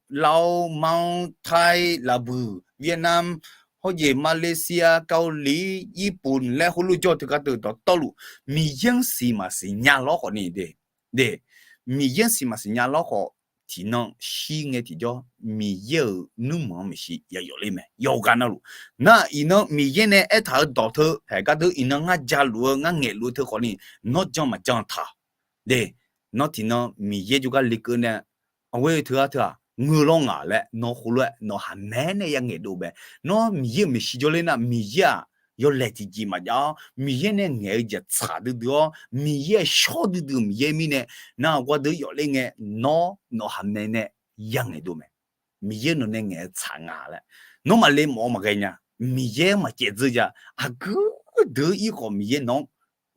Laos, Mav, Thai, Laqbuiq, Vietnam, hawjeq Malaysia, Kali, Irpun laer heulof jawr-eu teugar teu dawqtawvluf, Miqyaer-anr siq maqsiq nya lawr khawfni de, de, Miqyaer-anr siq maqsiq nya lawr khawf, tiqnan shir ngae tiqjawr Miqyaer-euq nuirmanq-anr maeqshi ya yawf ler mae. Yawqghaq navluf, nar iqnan Miqyaer nae aertaq-eu dawq teu haeq gar deuq iqnan ngar jaluf-eu ngar ngaeqluf-eu teu khawfni, nawr jan maqjan taq de. Nawr tiqnan Miqyaer jawrgar lekeuv nae, aqghoer teugar teu-aq ngeur lawr ngaq laer nawr heulof-aer nawq haqmae nae ya ngaeqdov mae. Nawr Miqyaer-euq maeqshi jawrler nar Miqyaer-aq yawlaeq tiqjeq maqjav-awr, Miqyaer nae ngaeq-eu jeq tsaq duidui-awr, Miqyaer-euq shawr duidui-euq Miqyaer mirnae, nar gawrdeuq yawfler ngae, nawr nawq haqmae nae yangaeq dov mae. Miqyaer nawq nae ngaeq-eu tsaq nga laer. Nawr maqle mawf-eu maqghae nya. Miqyaer maqcaev dzeur ja. Aqgeu deuq-ir khawf Miqyaer nawq-anr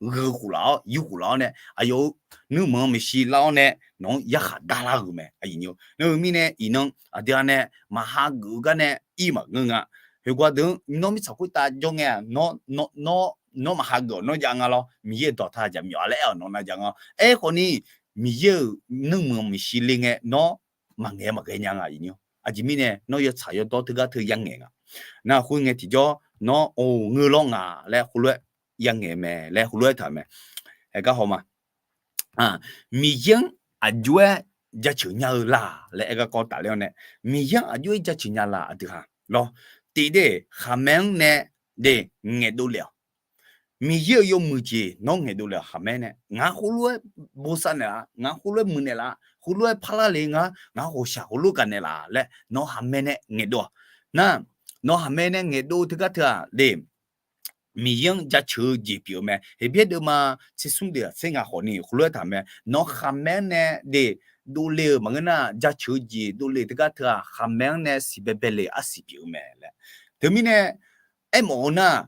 gheu khof laf-awr, yur khof laf-awr nae, aqyawf-euq nuirmanq maeqshi lar-awr nae nawq-anr yarkhaq darlar-euq mae. Aqyuif nymr, nar-eu mirnae iqnan aqdui-a nae maqha geuf-eu gar nae ir maqngeur nga. Khoergar deuq-anr nawr mirtsaq khoertav jawr ngae-aq, nawr, nawr, nawr maqha geuf-awq nawr jav nga lawr, Miqyaer-euq dawqtaq jaqmyawf-a laer aer-awq nawq nav jav nga. Aerkhawf ni, Miqyaer-euq nuirmanq maeqshi le ngae nawr maqngaeq maqghae nya nga. Aqyuif nymr, aqjeq mirnae nawr yawtsaq yawdawr teugar teu yangaeq nga. Nar khoerngae tiqjawr nawr oq ngeur lawr nga laer heulof-aer yangaeq mae laer heulof-aer taq-eu mae. Aergar haw ma. Miqyaer-anr aqjox-aer jaceuq nya-eu la laer aer garkawv tafler-awr nae, Miqyaer-anr aqjox-aer jaceuq nya la aqdui ha lawr. Tiqdeuq khaqmae-anr nae de ngaeqdov lef-awq. Miqyaer-euq yawmuiq jeq nawr ngaeqdov lef-awq khaqmae nae. Ngaq khoerlof-aer bosav naeqlaf, ngaq khoerlof-aer muiqnaeq laf, khoerlof-aer parlar le ngar, ngaq ghawqshaq khoerlof gaq naeqlaf laer nawq haqmae nae ngaeqdov-awq. Nar, nawq haqmae nae ngaeqdov teugar teu-aq de, Miqyaer-anr jaceuq-eu jeq pyeuf-eu mae. Heqbyaer deuvma tser smr deuq-aq tser ngaq khawf ni khoerlof-aer taq mae. Nawq haqmae-anr nae de dovle-euq maqngeur nar, jaceuq-eu jeq dovle teugar teu-aq, haqmae-anr nae siqbaebae le arsiq pyeuf-eu mae laer. Teumirnae aermawf-eu nar,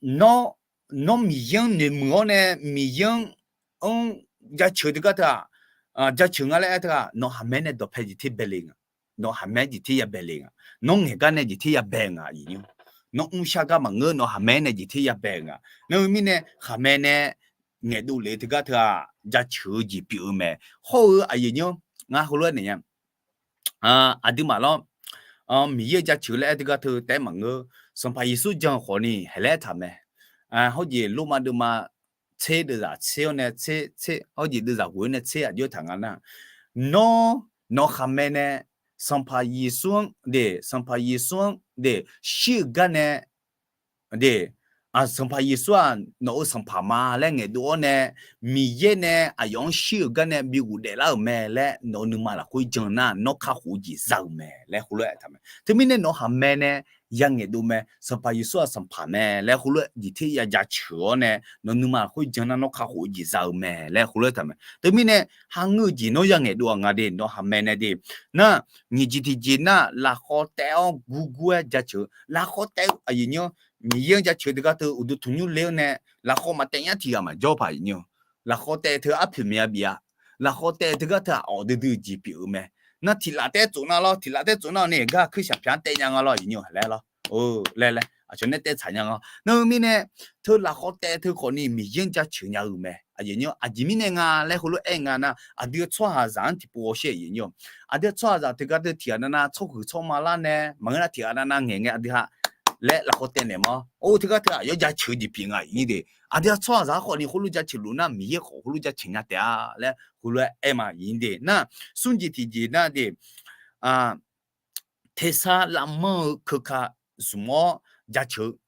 nawr, nawr Miqyaer-anr noeqmuiq-awr nae Miqyaer-anr, anr jaceuq teugar teu-aq, jaceuq nga laer aer teu-aq, nawq haqmae nae dawqpae jeq ter bae le nga. Nawq haqmae jeq ter ya bae le nga. Nawr ngaeq gar nae jeq ter ya bae nga, aqyuif nymr. Nawr mrshar gar maqngeur, nawq haqmae nae jeq ter ya bae nga. Nar-eu mirnae khaqmae nae ngaeqdov lef-eu teugar teu-aq, jaceuq-eu jeq pyeuf-eu mae. Hawr-eu aqyuif nymr, ngar heulof-aer naeq nya. Aqduimaf lawr, Miqyaer jaceuq laer aer teugar teu taef-aer maqngeur. Sanqpaq Yeqsur jan-eu khawf ni haeq laer aer taq mae. Hawrjeq Lormav deuvma tser deuvzaq tser-awr nae tser, tser hawrjeq deuvzaq ghoeq-awr nae tser aqjox-aer taq nga nar, nawr, nawq haqmae nae, Sanqpaq Yeqsur-anr de, Sanqpaq Yeqsur-anr de, shir-euq gar nae de, Sanqpaq Yeqsur-aq nawq-euq Sanqpaq ma laer ngaeqdov-awr nae, Miqyaer nae aqyawf-anr shir-euq gar nae bi ghofdaef lar-euq mae laer nawq-eu nuima lafkhoer jan nar, nawr kakhof-eu jeq za-euq mae laer heulof-aer aer taq mae. Teumirnae nawq haqmae nae ya ngaeqdov mae. Sanqpaq Yeqsur-aq Sanqpaq mae laer heulof-aer jeq ter ya jaceuq-awr nae, nawq-eu nuima lafkhoer jan nar nawr kakhof-eu jeq za-euq mae laer heulof-aer taq mae. Teumirnae ha ngeur-eu jeq nawr ya ngaeqdov-aq nga de, nawq haqmae nae de. Nar, nyiq jeq tiqjeq nar, lafkhawv taev-awr gurgur-aer jaceuq-eu, lafkhawv taev-eu aqyuif nymr, Miqyaer-anr jaceuq teugar teu uqduq tanqnymr le-awr nae, lafkhawv maqtaev nyar tiq ghaq maqjawr paq aqyuif nymr. Lafkhawv taev teu arpoeq maqya bif-a. Lafkhawv taev teugar teu-aq awq duidui-eu jeq pyeuf-eu mae. Nar tiq laf taev tsov nar lawr, tiq laf taev tsov nar-awq ni gar kuirshaq pyaq-anr taev nya nga lawr aqyuif nymr, laer lawr. Laer laer aqcawq nae taev tsaq nya nga. Nar-eu mirnae, teu lafkhawv taev teu khawf ni Miqyaer-anr jaceuq nya-euq mae. Aqyuif nymr, aqjeq mirnae nga laer heulof-aer nga nar, aqdui-eu tsawrhaqzaq-anr tiqpov ghawqshar aqyuif nymr, aqdui-eu tsawrhaqzaq teugar teu tiq ghaq navnav tsawrhuiq tsawrma lar nae maqngeur nar tiq ghaq navnav ngaeq ngae aqdui ha laer lafkhawv taev naeq ma. Or, teugar teu-aq yawr jaceuq-eu jeq pyeuf nga aqyuif nymr de. Aqdui-aq tsawrhaqzaq-anr khawf ni khoerlof jaceuq luf nar, Miqyaer khawf khoerlof jaceuq nya taef-a laer heulof-aer aer ma aqyuif nymr de. Nar, smr jeq tiqjeq nar de, tersar lavmanr-eu keuka zmq-awr jaceuq-eu.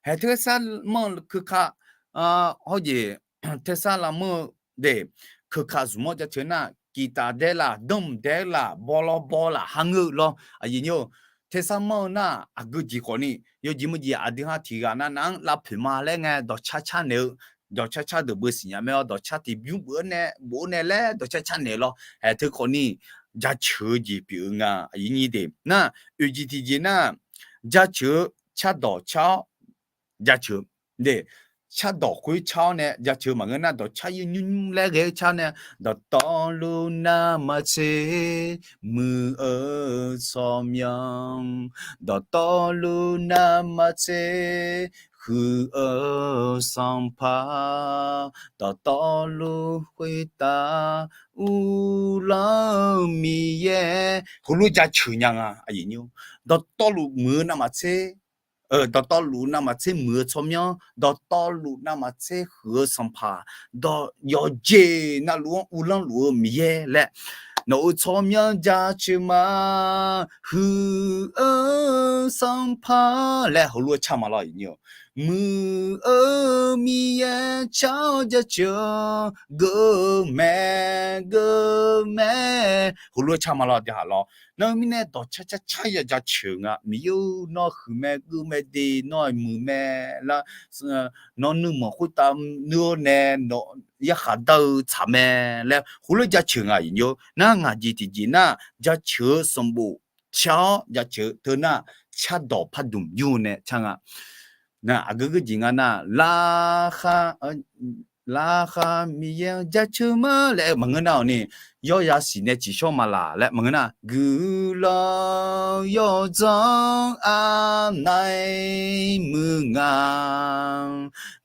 Hae tersar manr-eu keuka, hawrjeq tersar lavmanr-eu de, keuka zmq-awr jaceuq nar, kiqtaf dae laf, danr dae laf, bawlaw baw laf ha ngeur lawr aqyuif nymr-eu. Tersar manr-eu nar aqgeu jeq khawf ni yawjeq meujeq aqdui ha tiq ghaq navnav-anr lavpoeq ma laer ngae dawqcar car naeq-eu, dawqcar car deuq beu siqnya mae-awr, dawqcar tiqbymr beuf-awr nae bof-awr nae laer dawqcar car naeq lawr. Hae teu khawf ni jaceuq-eu jeq pyeuf-eu nga aqyuif nymr de. Nar, oeq jeq tiqjeq nar, jaceuq-eu cardawq car-awr jaceuq de, cardawq khoer car-awr nae jaceuq maqngeur nar, dawqcar yawr nymr nymr laer ghae-eu car nae, dawqtawvluf navmaqtser muiq-eu tsawrmyanr, dawqtawvluf navmaqtser huiq-eu Sanqpaq, dawqtawvluf khoertav uvlanr-eu Miqyaer, heulof jaceuq nya nga aqyuif nymr. Dawqtawvluf muiq-eu navmaqtser, dawqtawvluf navmaqtser muiq-eu tsawrmyanr, dawqtawvluf navmaqtser huiq-eu Sanqpaq, dawq yawqjeq navluf-anr uvlanr luf-eu Miqyaer laer, nawq-euq tsawrmyanr jaceuq ma, huiq-eu Sanqpaq laer heulof-aer car ma lawr aqyuif nymr-eu. Muiq-eu Miqyaer car-awr jaceuq-anr geu-eu mae, geu-eu mae. Heulof-aer car ma lawr, aqdui haq lawr. Nar-eu mirnae dawqcar car car ya jaceuq nga. Miqyaer-or, nawr huiq mae, geu mae de, nawr-aq muiq mae lar, nawr nuirmanq khoertav nuir-awr nae, nawq yarkhaq dar-eu tsaq mae laer heulof-aer jaceuq nga, aqyuif nymr. Nar ngaq jeq tiqjeq nar, jaceuq-eu sanqbof car-awr jaceuq teu nar, cardawq pardmq yur nae car nga. Nar aqgeu geujeq nga nar, Laqkhaq, Laqkhaq Miqyaer-anr jaceuq ma laer maqngeur nar-awq ni, yawr yasiq nae tsiqshawr ma laq laer maqngeur nar, guiqlanq yawdzanr arnav-aer muiq nga,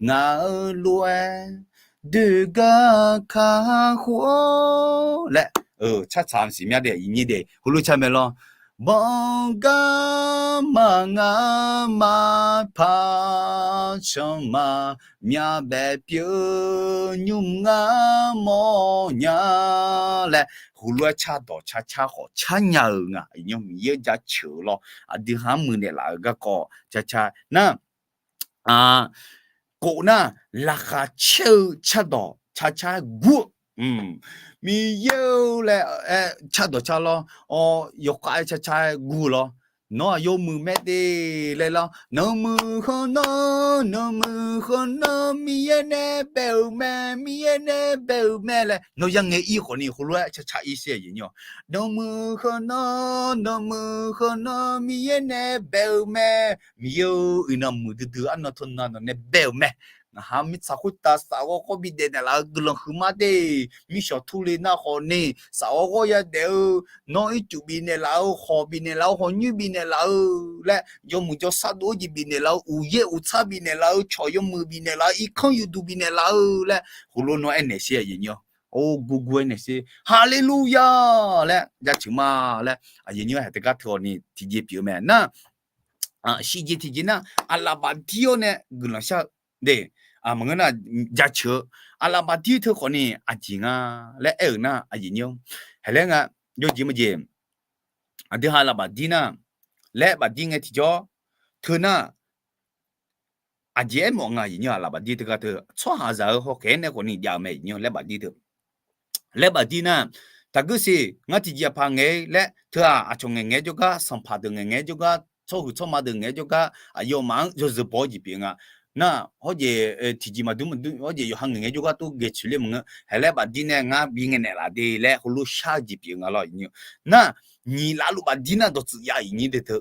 ngaq-euq lof-aer doeqgar kakhof-awr laer, cartsaq maqsiq mya de, iqnyir de heulof car mae lawr. Banqgar maqngar maqpar canma, myavbaef pyeuf nymr ngar mawrnya laer heulof-aer cardawq car car khawf car nya-euq nga, iqnyir Miqyaer-anr jaceuq-eu lawr. Aqdui ha-anr muiqnaeq laf-euq garkawv car car nar, kof nar, laqkhaq caer-eu cardawq car car-aer gur-eu, Miqyaer-or laer aer cardawq car lawr, yawkhav-aer car car-aer gur-eu lawr. Nawr-aq yawmuiq mae de laer lawr. Nawmuiq khanqnan, nawmuiq khanqnan Miqyaer nae bae-euq mae, Miqyaer nae bae-euq mae laer nawr yarngae ir khawf ni heulof-aer car car ir sher, aqyuif nymr. Nawmuiq khanqnan, nawmuiq khanqnan Miqyaer nae bae-euq mae. Miqyaer-or, iqnan muiqdui dui arnan teunan nawq nae bae-euq mae. Ngaq ha mirtsaq khoertav safghawr ghawr bidaef naeqlaf-eu guiqlanq huiqma de. Mirshawq turle nar khawf ni, safghawr ghawr yadaef-eu, nawr ircuf bifnaeq laf-eu, khawq bifnaeq laf-eu, khawq nyoer bifnaeq laf-eu laer, yawmuiq jawrsar dov-eu jeq bifnaeq laf-eu, uqyaer uqtsar bifnaeq laf-eu, cawq yawmuiq bifnaeq laf-eu, irkanr yufduq bifnaeq laf-eu laer heulof nawr aernaeq sher, aqyuif nymr. Or, gurgur aernaeq sher, Haleluya laer jaceuq ma laer aqyuif nymr haeq teugar teu-awq ni tiqjeq pyeuf-eu mae nar, shiqjeq tiqjeq nar, aqlaf bafdir-awr nae guiqlanq shar-eu de, maqngeur nar, jaceuq-eu aqlaf bafdir teu khawf ni aqjeq nga laer aer-euq nar, aqyuif nymr, haeq laer nga, yawjeq maqjeq, aqdui ha aqlaf bafdir nar, laer bafdir ngae tiqjawr, teu nar, aqjeq aermawf nga, aqyuif nymr. Aqlaf bafdir teugar teu tsawrhaqzaq-eu hawkhaeq-aer nae khawf ni jav-eu mae, aqyuif nymr. Laer bafdir teu, laer bafdir nar, taqguir siq, ngar tiqjeq aqpaq ngaeq-ir laer, teu-aq aqcawq ngaeqngaeq-aer jawrgar, sanqpaq deuq ngaeqngaeq-aer jawrgar, tsawrhuiq tsawrma deuq ngaeq-aer jawrgar, aqyawfmaf-anr yawzeu baw-awr jeq pyeuf nga. Nar hawr jeq tiqjeq maqdur maqdur hawr jeq yawqha ngaeqngaeq-aer jawrgar tov ghae coeq ler maqngeur. Haeq laer bafdir nae ngar bi ngaeqnaeq laf de laer heulof shar-eu jeq pyeuf nga lawr, aqyuif nymr. Nar, nyiq lavluf bafdir nar dawqtsuif jav, aqyuif nymr de teu.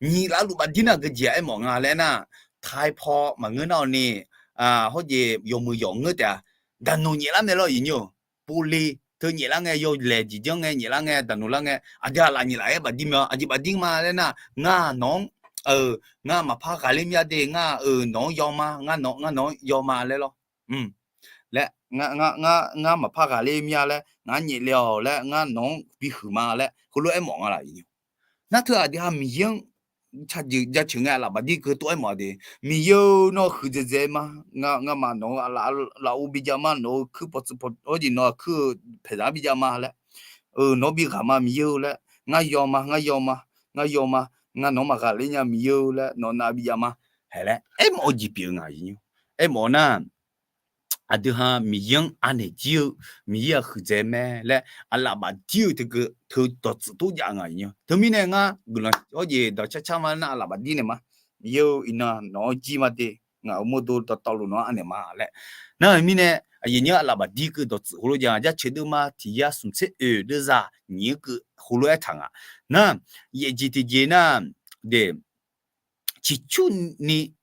Nyiq lavluf bafdir nar geujeq-aq aermawf nga laer nar, taipaw maqngeur nar-awq ni, hawr jeq yawmuiq yawf ngeur taef-a. Daqnoq nyaef lar mae lawr, aqyuif nymr-or. Povle teu nyaef lar ngae, yawlaeq jeq janr ngae nyaef lar ngae, daqnoq lar ngae, aqdui aqlaf nyiq laf-aer bafdir mae-awr, aqjeq bafdir ma laer nar, ngar nawq-anr, ngar maqpar ghaqler mya de, ngar-euq nawq-anr yawma, ngar nawq-anr yawma laer lawr. Laer, ngar maqpar ghaqler mya laer, ngar nyaef le-awq laer, ngar nawq-anr bihuiq ma laer heulof-aer mawf nga laf, aqyuif nymr. Nar teu aqdui ha Miqyaer-anr jaceuq ngae aqlaf bafdir keuv tov-aer mawf-a de. Miqyaer-or, nawr huiqdzaeq dzaeq ma. Ngamaf nawq-eu lafov bijav ma, nawq-eu kuir pawtsuif paw hawr jeq nawq-aq kuir-eu paeqzaq-anr bijav ma laer. Nawq-anr bighaq ma Miqyaer-or laer, ngar yawma, ngar yawma, ngar yawma, ngar nawq-anr maqghaqler nya Miqyaer-or laer nawq nav bijav ma. Haeq laer aermawf-eu jeq pyeuf-eu nga, aqyuif nymr. Aermawf nar, aqdui ha Miqyaer-anr anaeq jir-eu, Miqyaer-aq huiqdzaeq mae laer aqlaf bafdir-eu teu keuv teu dawqtsuif tov jav nga, aqyuif nymr. Teumirnae ngar guiqlanq hawr jeq dawq car car ma nar aqlaf bafdir naeq ma. Miqyaer-or, iqnan nawq-anr jir ma de. Ngaq-euq mawrdo dawqtawvluf nawq-anr anaeq ma laer. Nar-euq mirnae, aqyuif nymr, aqlaf bafdir keuv dawqtsuif heulof jav nga. Jaceuq deuvma tiq yar smq tser oeq deuvzaq nyiq-eu keuv heulof-aer taq nga. Nar, yaefjeq tiqjeq nar, de, ciqcurni,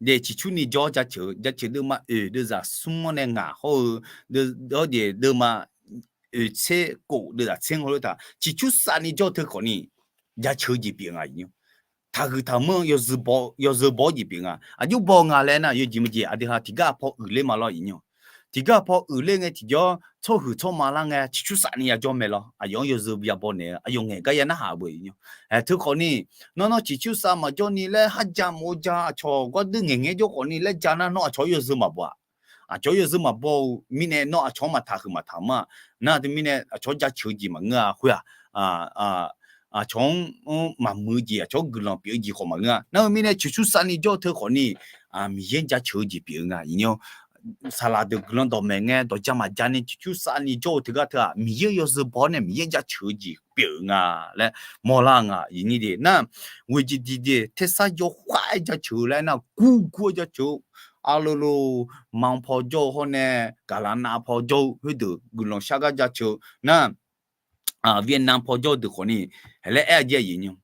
de, ciqcurni jawr jaceuq, jaceuq deuvma oeq deuvzaq smr-awr nae ngaq hawr-eu, hawr jeq deuvma oeq tser kof deuvzaq tser heulof taq. Ciqcur safni jawr teu khawf ni jaceuq-eu jeq pyeuf nga, aqyuif nymr. Taqhuiq taqmanr-eu yawzeu baw-awr jeq pyeuf nga. Aqjox baw nga laer nar, yawjeq maqjeq aqdui ha tiqgar paw uiqler ma lawr, aqyuif nymr. Tiqgar paw uiqler ngae tiqjawr tsawrhuiq tsawrma lar ngae ciqcur safni yajawr mae lawr. Aqyawf-anr yawzeu yabaw naeq-eu, aqyawf ngaeq gar ya narhaq beu, aqyuif nymr. Ae, teu khawf ni, nawr nawr ciqcur sav maqjawr ni laer har ja mawf-eu ja aqcawq gar deur ngaeqngaeq jawr khawf ni laer ja nar nawr aqcawq-anr yawzeu maqbaw-aq. Aqcawq-anr yawzeu maqbaw-eu mirnae nawr aqcawq-anr maqtaq huiq maqtaq ma. Nar teumirnae aqcawq-anr jaceuq-eu jeq maqngeur-a khoer-aq, aqcawq-anr maqmuiq-eu jeq, aqcawq-anr guiqlanq pyeuf-eu jeq khawf maqngeur-a. Nar-eu mirnae coeqsur savni jawr-eu teu khawfni, Miqyaer-anr jaceuq-eu jeq pyeuf-eu nga. Iqnyir-awr, saqlaq deuq guiqlanq dawqmaeq ngae, dawqja maqja ni coeqsur savni jawr-eu teugar teu-aq, Miqyaer-euq yawzeu baw-awr nae Miqyaer-anr jaceuq-eu jeq pyeuf-eu nga laer mawrlar-eu nga. Iqnyir de nar, ghoeqjeq diqjeq tersar yawkhav-aer jaceuq-eu laer nar, gurgur-aer jaceuq-eu, arlolo, manq paw jawr-eu hawr nae, gaqlaq nav paw jawr-eu khoerdeuq guiqlanq shar gar jaceuq-eu nar, Vietnam paw jawr-eu deuq khawfni, haeq laer aer-a jeq aqyuif nymr,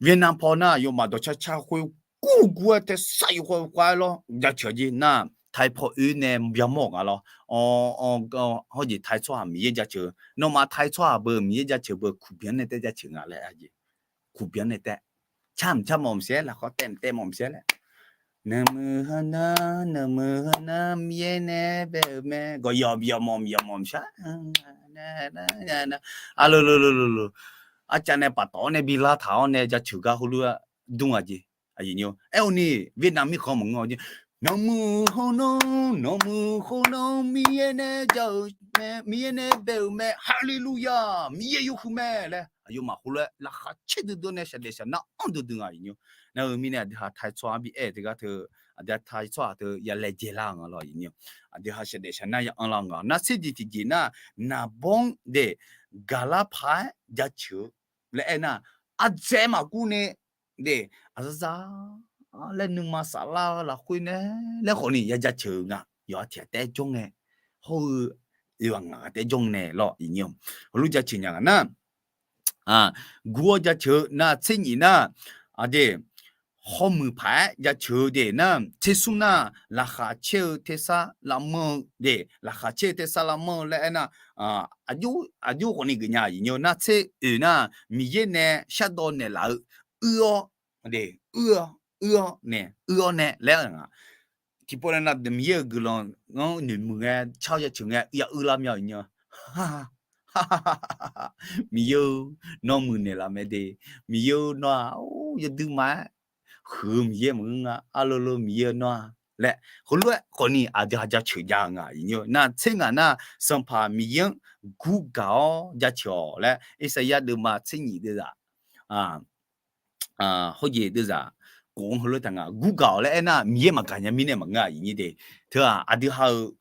Vietnam paw nar aqyawfmaf dawqcar car khoer gurgur-aer tersar yawkhav khav-aer lawr jaceuq-a jeq nar, Taiq paw oe nae byamawr-euq nga lawr. Hawr jeq Taiq tsawrhaq Miqyaer jaceuq, nawmaf Taiq tsawrhaq beu Miqyaer jaceuq beu kuqbyan nae taef jaceuq nga laer aer-a jeq. Kuqbyan nae taef, car mq car mawf maqsiq-aer, lafkhawr taef mq taef mawf maqsiq-aer laer, nawmuiq hawnar, nawmuiq hawnar Miqyaer nae bae-euq mae, gawqyawq byawq mawf myawq mawf maqshar, arlolo, arcav nae paftawf-awr nae bi lar taq-awr nae jaceuq gar heulof-aer dmr-a jeq. Aerkhawfni Vietnam mirkhanq maqngeur-a jeq. Nawmuiq hawnar, nawmuiq hawnar Miqyaer nae ja-euq mae, Miqyaer nae bae-euq mae, haleluya, Miqyaer yawhuiq mae laer aqyawfmaf heulof-aer laqkhaq caer duidui nae shaqdaef shaqnar anr duidui nga. Iqnyir-awr, nar-eu mirnae aqdui ha Taiq tsawrhaq bi aer-eu teugar teu, aqdui ha Taiq tsawrhaq teu ya laejae lar-eu nga lawr. Iqnyir-awr, aqdui ha shaqdaef shaqnar ya anrlar-eu nga. Nar tser jeq tiqjeq nar, naqbawr-anr de gaqlar paq-aer jaceuq-eu laer aernar, ardzae maqkur nae de, aqzaqzaq laer nuima saflar-eu lafkhoer nae laer khawfni ya jaceuq-eu nga. Yawqha tiq ghaq taef-aer jawr ngae, hawr-eu oeq ghaq ngaq ghaq taef-aer jawr ngae lawr. Iqnyir-awr, heulof jaceuq nya nga nar, gur-awr jaceuq-eu nar tser nyif nar, aqde hawmuiq paq-aer jaceuq-eu de nar, tser smr nar, laqkhaq caer-eu tersar lavmanr-eu de, laqkhaq caer-eu tersar lavmanr-eu laer aernar, aqjox khawfni geufnya. Iqnyir-awr, nar tser oeq nar, Miqyaer nae shardawv naeqlaf-eu uir-awr de, uir-awr, uir-awr nae, uir-awr nae laer-eu nga. Tiqpov nae nar, Miqyaer-euq guiqlanq-anr noeqmuiq ngae car jaceuq ngae ya uir lar mya-euq nya. Miqyaer-or, nawr muiqnaeq laf mae de. Miqyaer-or, nawr-aq, or, yawduima-aer huiq-eu Miqyaer maqngeur nga, arlolo Miqyaer-or nawr-aq laer heulof-aer khawfni aqdui ha jaceuq jav-eu nga. Iqnyir-awr, nar tser ngaq nar, Sanqpaq Miqyaer-anr gurgaq-awr jaceuq-awq laer Irsaqyar deuvma tser nyif deuvzaq, hawjeq deuvzaq, kof-anr heulof taq nga. Gurgaq-awq laer aernar, Miqyaer maqgaq nya mirnae maqngeur-a. Iqnyir de, teu-aq aqdui ha-euq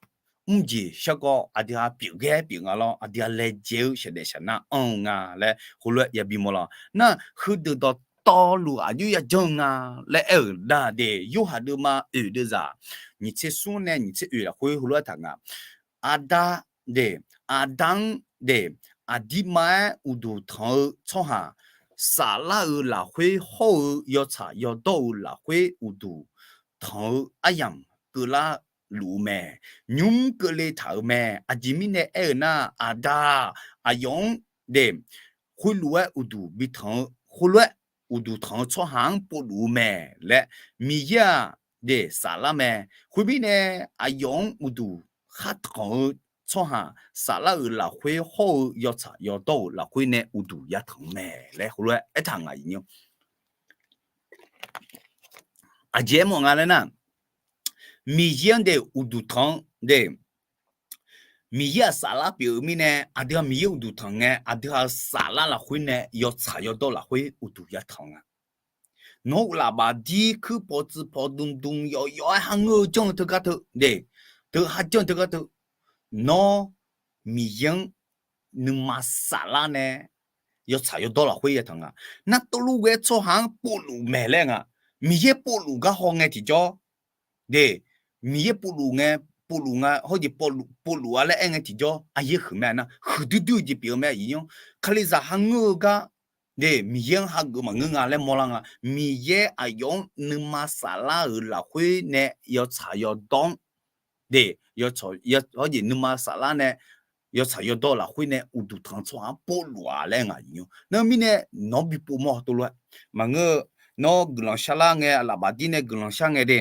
mrjeq shar gawr aqdui ha pyeuf ghae pyeuf nga lawr, aqdui ha laejae-eu shaqdaef shaqnar anr-eu nga laer heulof-aer yabi mawrlar-awq. Nar heudeuq dawqtawvluf aqjox yajanr-eu nga laer aer-euq nar de, Yorhaq deuvma oeq deuvzaq nyiq tser smr nae nyiq tser oeq lafkhoer heulof-aer taq nga. Aqda de, aqda-anr de, aqdirma-aer uqduq tanq-eu tsawrhaq, saflar-euq lafkhoer hawr-eu yawtsaq yawdawr-euq lafkhoer uqduq tanq-eu aryamq keuvlar luf-eu mae. Nymr keuvle taq-euq mae. Aqjeq mirnae aer-eu nar, Aqda-aq, aqyawf-anr de, khoerlof-aer uqduq bi tanq-eu, khoerlof-aer uqduq tanq-eu tsawrhaq-anr povluf-eu mae laer, Miqyaer-aq de saflar mae. Khoermirnae, aqyawf-anr uqduq khartanq-eu tsawrhaq, saflar-euq lafkhoer hawr-eu yawtsaq yawdawr-euq lafkhoer nae uqduq yatanq-eu mae laer heulof-aer aertaq nga. Iqnyir-awr, aqjeq aermawf nga laer nar, Miqyaer-anr de uqduq tanq-eu de, Miqyaer-aq saflar pyeuf-eu mirnae, aqdui ha Miqyaer uqduq tanq ngae, aqdui ha-euq saflar lafkhoer nae yawtsaq yawdawr lafkhoer uqduq yatanq nga. Nawq-eu lafbaq dir kuir paw tsuif paw dmdm yawqyawq-aer ha ngeur-eu janr-eu teugar teu de, teu ha janr-eu teugar teu, nawr Miqyaer-anr nuima saflar nae yawtsaq yawdawr lafkhoer yatanq nga. Nar teulof ghae tsawrhaq-anr povluf mae laer nga. Miqyaer povluf gar haw ngae tiqjawr de, Miqyaer povluf ngae, povluf nga hawjeq povluf-a laer aer ngae tiqjawr aqyaer huiq mae nar, huiqdui dui-eu jeq pyeuf-eu mae. Iqnyir-awr, Kalizaq ha ngeur-eu gar de, Miqyaer-anr hageuf maqngeur nga laer mawrlar nga. Miqyaer aqyawf-anr nuima saflar-euq lafkhoer nae yawtsaq yawdawr-anr de, hawjeq nuima saflar nae yawtsaq yawdawr lafkhoer nae uqduq tanq-eu tsawrhaq-anr povluf-a laer nga. Iqnyir-awr, nar mirnae nawq-anr bi pov mawr teulof-aer maqngeur-eu. Nawr guiqlanq sharlar ngae, aqlaf baqdir nae guiqlanq shar ngae de,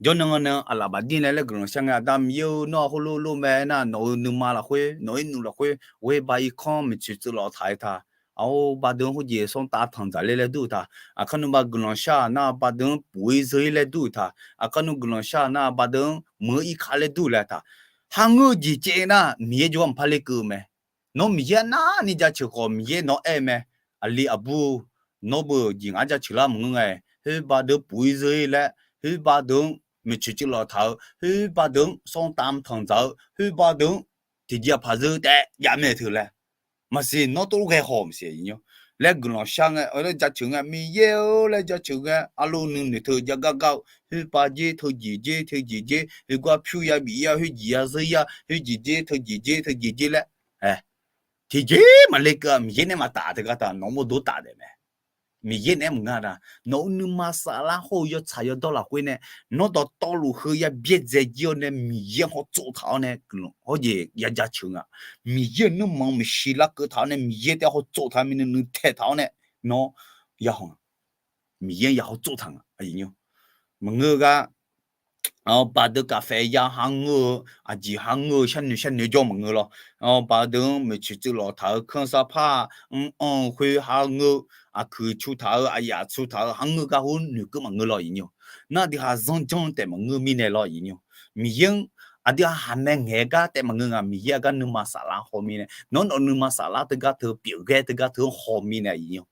jawrnan nan aqlaf baqdir nae laer guiqlanq shar ngae, Aqda Miqyaer-or, nawr-aq heulof lof mae aernar, nawq-euq nuima lafkhoer, nawq-euq nuq lafkhoer ghoer ba irkanr maeqtsoeq tseuvlawf taq-aer ta. Aq-or, baqdeuv-anr hawjeq sanr tav tanqdzaq ler laer dur-eu ta. Aqkar nuima guiqlanq shar-aq nar, baqdeuv-anr puq-ir zeur-ir laer dur-eu ta. Aqkar nuima guiqlanq shar-aq nar, baqdeuv-anr muiq-eu irkar laer dur-eu laer ta. Ha ngeur-eu jeq caev nar, Miqyaer jawrgar maqpar ler keuv-eu mae. Nawr Miqyaer arnavni jaceuq khawf, Miqyaer nawr aer mae, aqli aqbur, nawr beu jeq ngar jaceuq lar maqngeur nga-iq, khoerbav deuq puq-ir zeur-ir laer, khoerbav deuq-anr maeqtsoeq tsuif lawq taq-eu, khoerbav deuq-anr sanr tam tanq dzaq-eu, khoerbav deuq-anr tiqjeq aqpaq zeur taef jav mae teu laer. Maqsiq, nawr tov ghae haw maqsiq, laer guiqlanq shar ngae, laer jaceuq ngae, Miqyaer-eu laer jaceuq ngae, arlawr nuinoeq teu jav gar gar-eu, khoerbav jer teu jeq jer teu jeq jer, heugar pyur ya bif ya, khoerjeq ya zeur ya, khoerjeq jer teu jeq jer teu jeq jer laer, tiqjeq maqle keuv-aq, Miqyaer nae maqtaf teu gar taq nawq mawrdo taf daef mae. Miqyaer naeq-aer maqnga da. Nawq-euq nuima saflar hawr-eu yawtsaq yawdawr lafkhoer nae, nawr dawqtawvluf heu ya byaerdzae jir-awr nae Miqyaer hawtsov taq-awr nae guiqlanq hawjeq ya jaceuq nga. Miqyaer-euq nuirmanq-anr maeqshi larkeuv taq-awr nae Miqyaer taef hawtsov taq-eu mirnae nuitaeq taq-awr nae, nawr yahaw nga. Miqyaer-anr ya hawtsov taq nga. Maqngeur-eu gar, baqdeuq kafkhaeq ya ha ngeur-eu, aqjeq ha ngeur-eu sharnoeq sharnoeq jawr maqngeur lawr. Baqdeuq-anr maeqtsoeq tsuif lawq taq-eu kanr sarpar-anr anr-eu khoer ha ngeur-eu, aqkuiq cu taq-eu, aqyaf cu taq-eu ha ngeur gar hawr noeqkeuv maqngeur lawr iqnyir-awq. Nar aqdui ha zanrjanr taef maqngeur mirnae lawr iqnyir-awq. Miqyaer-anr aqdui ha haqmae ngaeq gar taef maqngeur nga. Miqyaer aqgar nuima saflar haw mirnae, nawr nawq nuima saflar teugar teu pyeuf ghae teugar teu-anr haw mirnae iqnyir-awq.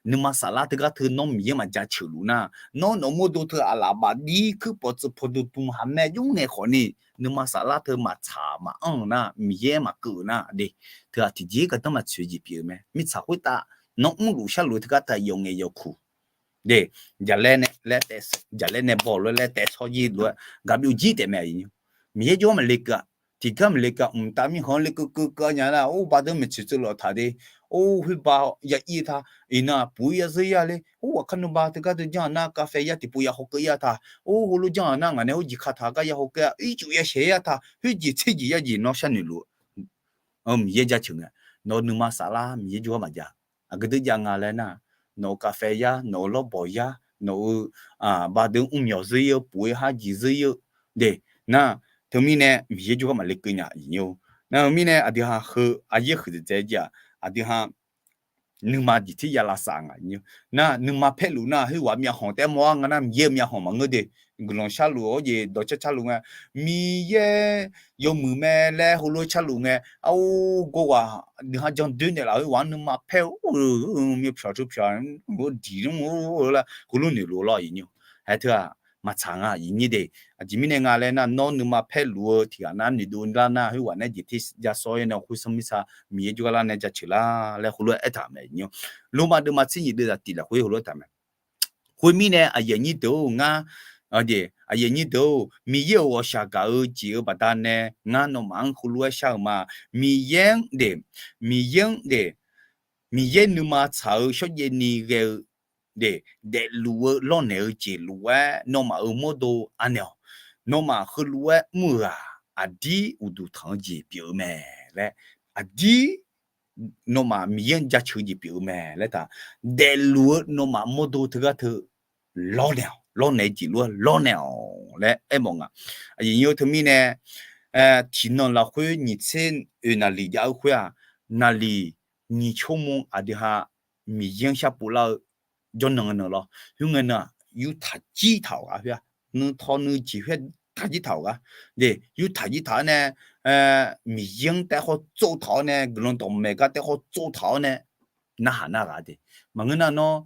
Nuima saflar teugar teu nawr Miqyaer maqjaceuq luf nar, nawr nawq mawrdo teu aqlaf bafdir kuirpawf tsuif pawdm dm haqmae jmr ngae khawfni, nuima saflar teu maqtsaq maqanr-eu nar, Miqyaer maqkeuv-eu nar de. Teu-aq tiqjeq gardanr maqtsoeq jeq pyeuf-eu mae. Mirtsaq khoertav nawr mrluf sharluf-eu teugar taq yawf ngaeq yawf kuq de, jaqlaer nae baw lof-aer laer taef shawr jir lof-aer gaq byov jir taef mae. Miqyaer jawrgar maqle keuv-aq, tiqgar maqle keuv-aq, mqtav mirkhanq-anr lekeuv keuv keuv nya nar, or baqdeuq maeqtsoeq tsuif lawq taq de, or khoerbav ya ir-eu ta, iqnan puq-ir ya zeur ya le, or aqkar nuima teugar teu janr-aq nar kafkhaeq ya tiqpov ya hawkeuv ir-a ta, or heulof janr-aq nar ngaq nae or jeq kataq gar ya hawkeuv-a, ircuf ya shaeq ir-a ta, khoerjeq tser jeq ya jeq nawr sharnoeq luf-eu Miqyaer jaceuq ngae, nawq-eu nuima saflar Miqyaer jawrgar maqjav. Aqgeu deuq jav nga laer nar, nawq-euq kafkhaeq ya, nawq-euq lawrbawq ya, nawq-euq baqdeuq mrmyawq zeur ir-eu, puq-ir har jeq zeur ir-eu de, nar, teumirnae Miqyaer jawrgar maqle keuv nya iqnyir-or. Nar-eu mirnae aqdui ha heu aqyaer huiqdzaeq dzae-eu jeq-aq, aqdui ha nuima jeq tir ya lavsav nga iqnyir. Nar nuima paerluf nar khoerghaq myavkhanq taef mawr-ar nga nar, Miqyaer-eu myavkhanq maqngeur de. Guiqlanq sharluf-awr jeq dawqcar carluf ngae, Miqyaer yawmuiq mae laer heulof-aer carluf ngae, ar, gawrghaq nuiha jandoer naeqlaf khoerghaq-anr nuima paer-eu myavpyawq teu pyawq-a, diq lar heulof noeqluf lawr iqnyir. Haer teu-aq maqtsaq nga iqnyir de. Aqjeq mirnae nga laer nar, nawr nuima paerluf-eu tiqghaq nar noeqdov lar nar, khoerghaq nae jeq tir ya sawr-aer nae khoer sanr mirtsa Miqyaer jawrgar lar nae jaceuq lar laer heulof-aer aertaq mae iqnyir. Lormav deuvma tser nyiq deuv zaqtiq lafkhoer heulof-aer taq mae. Khoermirnae aqyuif aqnyir deuq-or, ngar, aqyuif aqnyir deuq-or, Miqyaer-euq ghawqshaq gaq-eu jeq-euq baqdanae ngar nawmaf-anr heulof-aer shar-euq ma. Miqyaer-anr de, Miqyaer-anr de, Miqyaer nuima tsaq-eu shawrjaev ni ghae-eu de, daefluf-eu lawrnaeq-eu jeq lof-aer nawmaf-euq mawrdo anaeq-awq. Nawmaf heulof-aer mr-euq-aq, aqdir uqduq tanq-eu jeq pyeuf-eu mae laer, aqdir nawmaf Miqyaer-anr jaceuq-eu jeq pyeuf-eu mae laer taq, daefluf-eu nawmaf mawrdo teugar teu lawrnaeq-awq, lawrnaeq-eu jeq lof-aer lawrnaeq-awq laer aermawf nga. Aqyuif aqnyir-or, teumirnae tiqnan lafkhoer nyiq tser oeq naqliq jav-eu khoer-aq, naqliq nyiq tsawrmawr aqdui ha Miqyaer-anr sharpov lar-eu jawrnan nan lawr. Khoerngae nan-aq, yurtaq jir taq-awq gar khoer-aq, nuitaw nuijeq khoer-aq taq jir taq-awq gar. De, yurtaq jir taq-awr nae, Miqyaer-anr taef khawf tsov taq-awr nae, guiqlanq dawqmaeq gar taef khawf tsov taq-awr nae, narhaq narghaq de. Maqngeur nar nawr,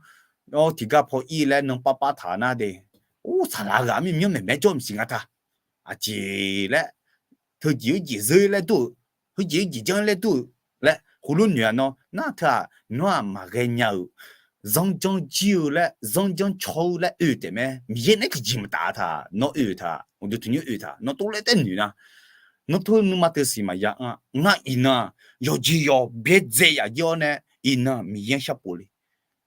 nawr tiqgar paw ir laer nan parpar taq nar de, or, saqlaq ghaq mir myanr maeqmaeq jawr maqsiq nga ta. Aqjeq laer, teujeq-eu jeq zeur laer dur-euq, heujeq-eu jeq janr laer dur-euq laer heulof noeq-a nawr nar teu-aq, nawr-aq maqghae nya-euq, zanrjanr jir-eu laer, zanrjanr caw-eu laer oe taef mae. Miqyaer nae tiqjeq maqtaf taq, nawr oe taq, uqduq tanqnymr oe taq, nawr tov laer taef noeq nar, nawr tov nuima teu siq maqya anr-a. Ngar iqnan-aq, yawqjeq yawq byaerdzae yaf jir-awr nae, iqnan Miqyaer-anr sharpov le.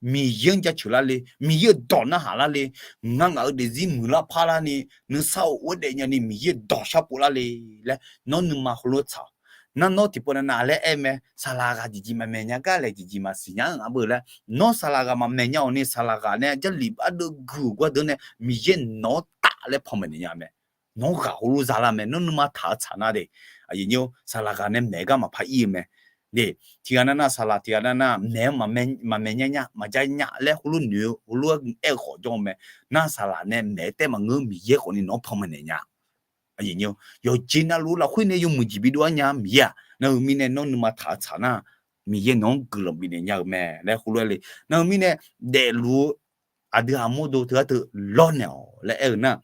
Miqyaer-anr jaceuq lar le, Miqyaer-euq dawq narhaq lar le, ngar ngaq-euq daefzir muiqlar parlar ni, nuisar of ghoer daef nyani Miqyaer-euq dawq sharpov lar le laer nawr nuima heulof tsaq-awq. Nar nawr tiqpov navnav laer aer mae, saqlaq ghaq jeqjeq maqmaeq nya gar laer jeqjeq maqsiq nya-anr aq beu laer, nawr saqlaq ghaq maqmaeq nya-awq ni, saqlaq ghaq nae Jarlif ardeuv gui-euq gar deuq nae Miqyaer nawq-anr taf laer panmaeq naeq nya mae. Nawr ghaq heulof zalar mae, nawr nuima taq-eu tsaq nar de. Aqyuif aqnyir-or, saqlaq ghaq nae maeq gar maqpar ir-eu mae. De, tiqghaq nav nav saqlaq, tiqghaq nav nav maeq-anr maqmaeq nya nya, maqja nya laer heulof noeq-eu, heulof-aer aer-eu khawf jawr-eu mae. Nar saqlaq nae maeq-eu taef maqngeur, Miqyaer khawfni nawq-anr panmaeq naeq nya. Aqyuif aqnyir-or, yawqjeq navluf lafkhoer nae yawmuiq jeq bidov-aer nya Miqyaer-aq, Nar-eu mirnae nawr nuima taq-eu tsaq nar, Miqyaer nawq-anr guiqlanq bifnaeq nya-eu mae laer heulof-aer le. Nar-eu mirnae daefluf-eu aqdui aqmawr dov teugar teu lawrnaeq-awq laer aer-eu nar,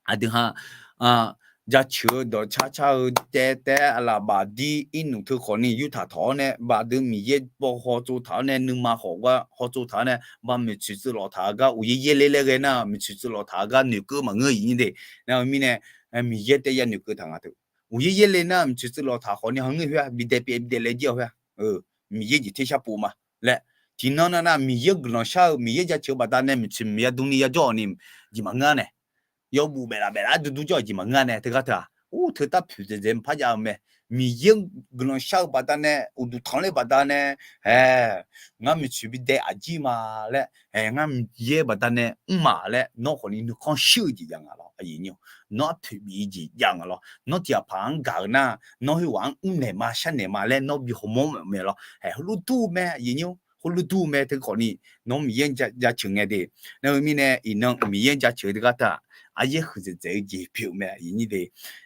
aqdui ha jaceuq-eu dawqcar car-eu taev taev aqlaf bafdir irnmf teu khawfni yurtaq tawq-awr nae bafdui Miqyaer baw hawtsov taq-awr nae nuima khawf gar hawtsov taq-awr nae ba maeqtsoeq tsuivlawf taq-eu gar uqyaer yaerle laer ghae nar, maeqtsoeq tsuivlawf taq-eu gar noeqkeuv maqngeur-eu iq nyir de. Nar-eu mirnae Miqyaer taef ya noeqkeuv taq nga teu. Uqyaer yaerle nar maeqtsoeq tsuivlawf taq khawfni hawr ngeur khoer-aq bidaef pyeuf bidaef laejae-awq khoer-aq, Miqyaer jeq tersar pov ma laer. Tiqnan nav nav Miqyaer-anr guiqlanq shar-eu Miqyaer jaceuq-eu baqdanae maeqtsoeq maqya dmni ya jawr-awq ni jeq maqngeur nae, yawbuf baeflaf baeflaf-aer duidui jawr-awq jeq maqngeur nae teugar teu-aq, ur teu tarpoeq dzaeqdzaeq maqpar jav-eu mae. Miqyaer-anr guiqlanq shar-eu baqdanae uqduq tanqler baqdanae, ae, ngar maeqtsoeq bidaef aqjir ma laer, ae, ngar Miqyaer baqdanae mr ma laer nawr khawfni nuikhanr shir-eu jeq jav nga lawr. Nawr arpoeq bif-eu jeq jav nga lawr. Nawr tiqghaq paq-anr gaq-eu nar, nawr khoerghaq-anr mrnaeq ma sharnaeq ma laer nawr bi hawmawr mae lawr. Ae, heulof dur-eu mae, heulof dur-eu mae teu khawfni nawr Miqyaer-anr jaceuq ngae de. Nar-eu mirnae iqnan Miqyaer-anr jaceuq-eu teugar teu-aq, aryaer huiqdzaeq dzaeq-eu jeq pyeuf-eu mae iq nyir de.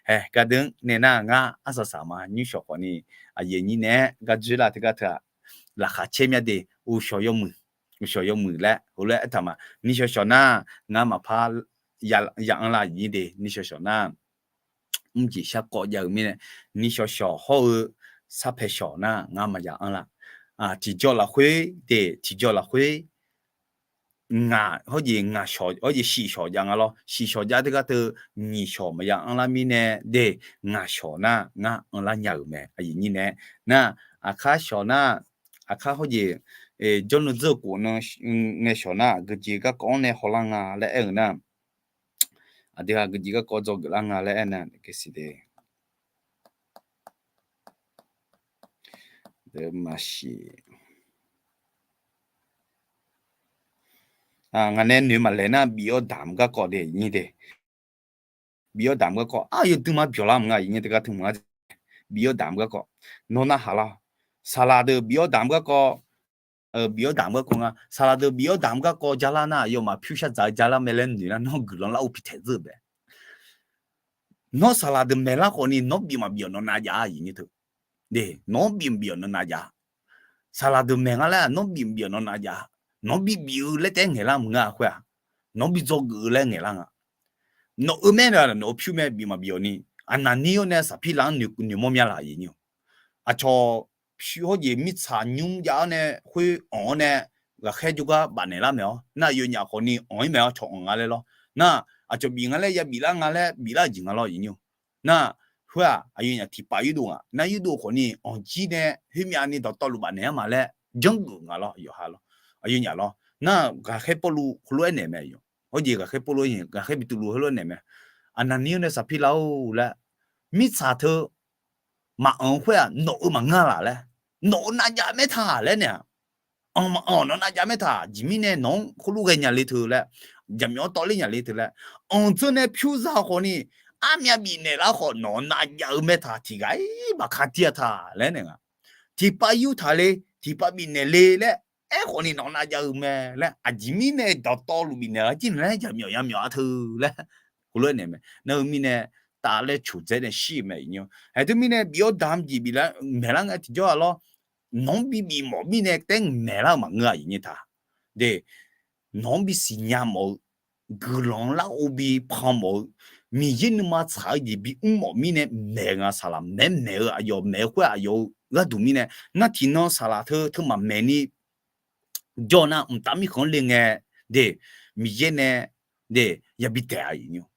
Ae, gardeuv-anr nae nar ngar arsaq saq ma nymr shawq khawfni aqyuif aqnyir naeq-aer gar dzoerlar teugar teu-aq, laqkhaq caer mya de. Uqshawq yawmuiq, uqshawq yawmuiq laer heulof-aer aertaq ma. Nishawq shawq nar ngar maqpar ya anrlar iq nyir de. Nishawq shawq nar mrjeq sharkawv jav-eu mirnae, nishawq shawq hawr-eu sarpae shawq nar ngar maqya anrlar. Tiqjawr lafkhoer de, tiqjawr lafkhoer ngaq hawr jeq ngaq shawq hawr jeq shif shawq jav nga lawr. Shif shawq jav teugar teu nyiq shawq maqya anrlar mirnae de, ngaq shawq nar ngar anrlar nya-euq mae. Aqyuif nyir nae nar, aqkar shawq nar, aqkar hawr jeq jawrnan dzeur-eu kof nan ngae shawq nar geujeq garkawv-anr nae hawlar nga laer aer-euq nar, aqdui ha geujeq garkawv dzawgeuf lar nga laer aernar, maqsiq. Ngaq nae noeq maqlaeq nar bif-awr damq garkawv de nyir de. Bif-awr damq garkawv aqyawf duima byawq lar mq nga iq nyir teugar teu mq nga. Bif-awr damq garkawv nawr narhaq lar. Saqlaq deuq bif-awr damq garkawv, bif-awr damq garkawv nga. Saqlaq deuq bif-awr damq garkawv jalar nar aqyawfmaf pyur shar dzaq-eu jalar mae laer noeq nar nawr guiqlanq lar-eu piqtaeq dzeur-eu bae. Nawr saqlaq deuq maeqlar khawfni nawr bif maqbif-awq nawq nav jav-a iq nyir teu. Nawr bif maqbif-awq nawq nav jav. Saqlaq deuq maeq nga laer nawr bif maqbif-awq nawq nav jav. Nawr bif bif-eu laer taef-aer ngaeqlar mq nga khoer-aq, nawr bi dzawgeuf-eu laer ngaeqlar nga. Nawq-eu maer na nawq-eu pyur mae bif maqbif-awq ni. Aqnaqnir-awr nae Saqpirlav-anr noeqmawr mya laq iq nyir-awq. Aqcawq pyur hawr jeq mirtsaq nymr jav-awr nae khoer anq-awr nae ghaqkhaer jawrgar bafnaeq lar maeq-awr nar aqyawfnyaf khawfni anq-ir maeq-awr cawq anq nga laer lawr. Nar aqcawq bif nga laer ya biflar nga laer biflar-eu jeq nga lawr iq nyir-awq. Nar khoer-aq aqyawfnyaf tiqpav yurdov ngaq nar yurdov khawfni anq jir nae khoermyavni dawqtawvluf bafnaeq-anr ma laer janrgeuf nga lawr yawqha lawr. Aqyawfnyaf lawr nar ghaqkhaer Pawrluv heulof-aer naeq mae. Hawr jeq ghaqkhaer Pawrluv-aer ghaqkhaer Beqtuvluv heulof-aer naeq mae. Aqnaqnir-awr nae Saqpirlav-or laer, mirtsaq teu maqanq-eu khoer-aq nawq-eu maqngeur laq laer, nawq-eu nav jav maertaq laer naeq-aq, anq maqanq nawq nav jav maertaq, aqjeq mirnae nawq-anr khoerlof ghae nya le teu laer, jaqmyawf-anr tawvler nya le teu laer, anq dzeur nae pyur za khawfni, armyav bifnaeq lar khawf nawq nav jav-eu maertaq tiqghaq-ir baqka tir-a taq laer naeq nga. Tiqpav yurtaq le, tiqpav bifnaeq le laer aerkhawfni nawq nav jav-eu mae laer, aqjeq mirnae dawqtawvluf bifnaeq-a jir naeq laer jaqmyawf yamyawf-a teu laer heulof-aer naeq mae. Nar-eu mirnae taf laer coqdzaer nae shir-eu mae iq nyir-awq. Haeq teumirnae bif-awr damq jeq bif lar maeqlar ngae tiqjawr-a lawr. Nawq-anr bi bif mawf mirnae taef-aer maeqlar-eu maqngeur-a iq nyir taq. De, nawq-anr bisiq nya mawf-eu, guiqlanq lar-eu bi pan mawf-eu, Miqyaer nuima tsaq-eu jeq bimr mawf mirnae maeq nga saqlaq maeq-aer maeq-eu aqyawf maeq-eu khoer aqyawf-eu gharduq mirnae, nar tiqnan saqlaq teu teu maqmaeq ni jawr nar mqtav mirkhanq-anr le ngae, de, Miqyaer nae, de, yabi taef-a iq nyir-awq.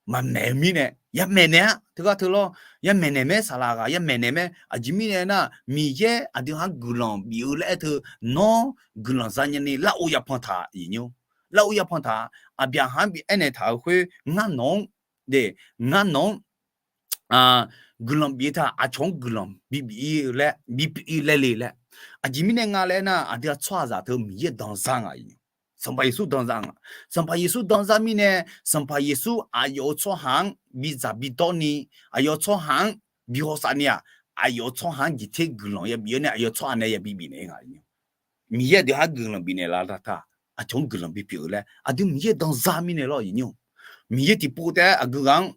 Maqmaeq-eu mirnae yamaeq naeq-a teugar teu lawr, yamaeq naeq mae saqlaq ghaq yamaeq naeq mae. Aqjeq mirnae nar Miqyaer aqdui ha-anr guiqlanq bif-eu laer aer teu, nawr guiqlanq za nyani lar-eu yapan taq iq nyir-awq. Lar-eu yapan taq, Aqbyaqhaq-anr bi aernaeq taq-euq khoer ngar nawq-anr, de, ngar nawq-anr guiqlanq bif-eu taq aqcawq-anr guiqlanq bibif-ir laer, bipyeuf-ir laer le laer. Aqjeq mirnae nga laer nar aqdui ha tsawrhaqzaq teu Miqyaer danzar nga iq nyir-awq. Sanqpaq Yeqsur danzar nga. Sanqpaq Yeqsur danzar mirnae, Sanqpaq Yeqsur aqyawf-euq tsawrhaq-anr bidzaq bidawr ni, aqyawf tsawrhaq-anr bi hawsav ni-aq, aqyawf tsawrhaq-anr jeq ter guiqlanq yabif-awr nae aqyawf tsawrhaq nae yabibif naeq-ir nga iq nyir-awq. Miqyaer aqdui ha-anr guiqlanq bifnaeq laf taq, aqcawq-anr guiqlanq bipyeuf-eu laer aqdui Miqyaer danzar mirnae lawr iq nyir-awq. Miqyaer tiqpov taef-aer aqgeu ghaq-anr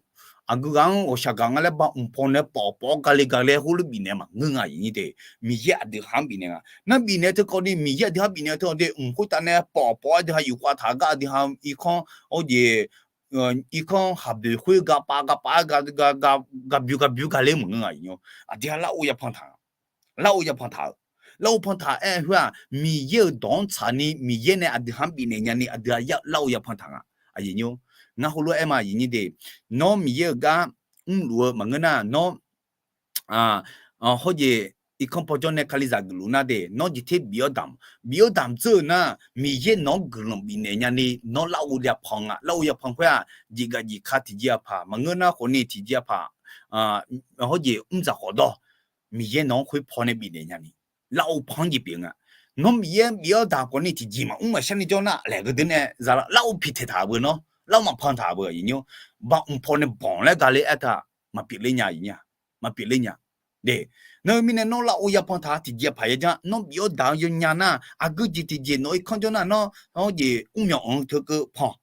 aqgeu ghaq-anr ghawqshaq gaq nga laer ba mq paw nae pawf pawf-awr gale gale-aer heulof bifnaeq maqngeur nga aqyuif nyir de. Miqyaer aqdui ha-anr bifnaeq nga. Nar bifnaeq-eu teu khawf ni, Miqyaer aqdui ha bifnaeq-eu teu khawf de, mq khoertav nae pawf pawf-aer aqdui ha yufkhav taq gar aqdui ha irkanr, awr jeq, irkanr haqboeq khoer gaqpav gaqpav-aer gaqboeq gaqboeq gaqler maqngeur nga aqyuif nyir. Aqdui ha larghov yapan taq nga. Larghov yapan taq-eu, larghov pan taq-aer khoer-aq, Miqyaer-euq dawq-anr tsaqni Miqyaer nae aqdui ha-anr bifnaeq nyani aqdui ha larghov yapan taq nga. Aqyuif nyir, ngar heulof-aer aer ma aqyuif nyir de. Nawr Miqyaer-euq gar mrluf-eu maqngeur nar, nawr hawr jeq irkanr paw jawr nae Kalizaq geufluf nar de, nawr jeq ter bif-awr damq, bif-awr damq dzeur-euq nar, Miqyaer nawq-anr guiqlanq bifnaeq nyani nawr larghov yapan nga. Larghov yapan khoer-aq, jeqgaq jeqka tiqjeq aqpaq maqngeur nar khawfni tiqjeq aqpaq, hawr jeq mrdzaq khawf dawr, Miqyaer nawq-anr khoer paw nae bifnaeq nyani, larghov pan-anr jeq pyeuf nga. Nawr Miqyaer bif-awr damq khawfni tiqjeq maqmr maqshar ni jawr nar, laeq geu deuq nae za larghov piqtaeq taq-euq beu nawr, larghov maqpan taq-euq beu aqyuif nyir, ba mq paw nae banq laer gale aertaq, maqpyeuf ler nya aqyuif nyir-a, maqpyeuf ler nya. De, nar-eu mirnae nawr larghov yapan taq tiqjeq aqpaq yajanr, nawr bif-awr damq-eu yawnya nar, aqgeu jeq tiqjeq nawq-eu irkanr jawr nar, nawr hawr jeq mrmyawq anq-eu teu keuv pan.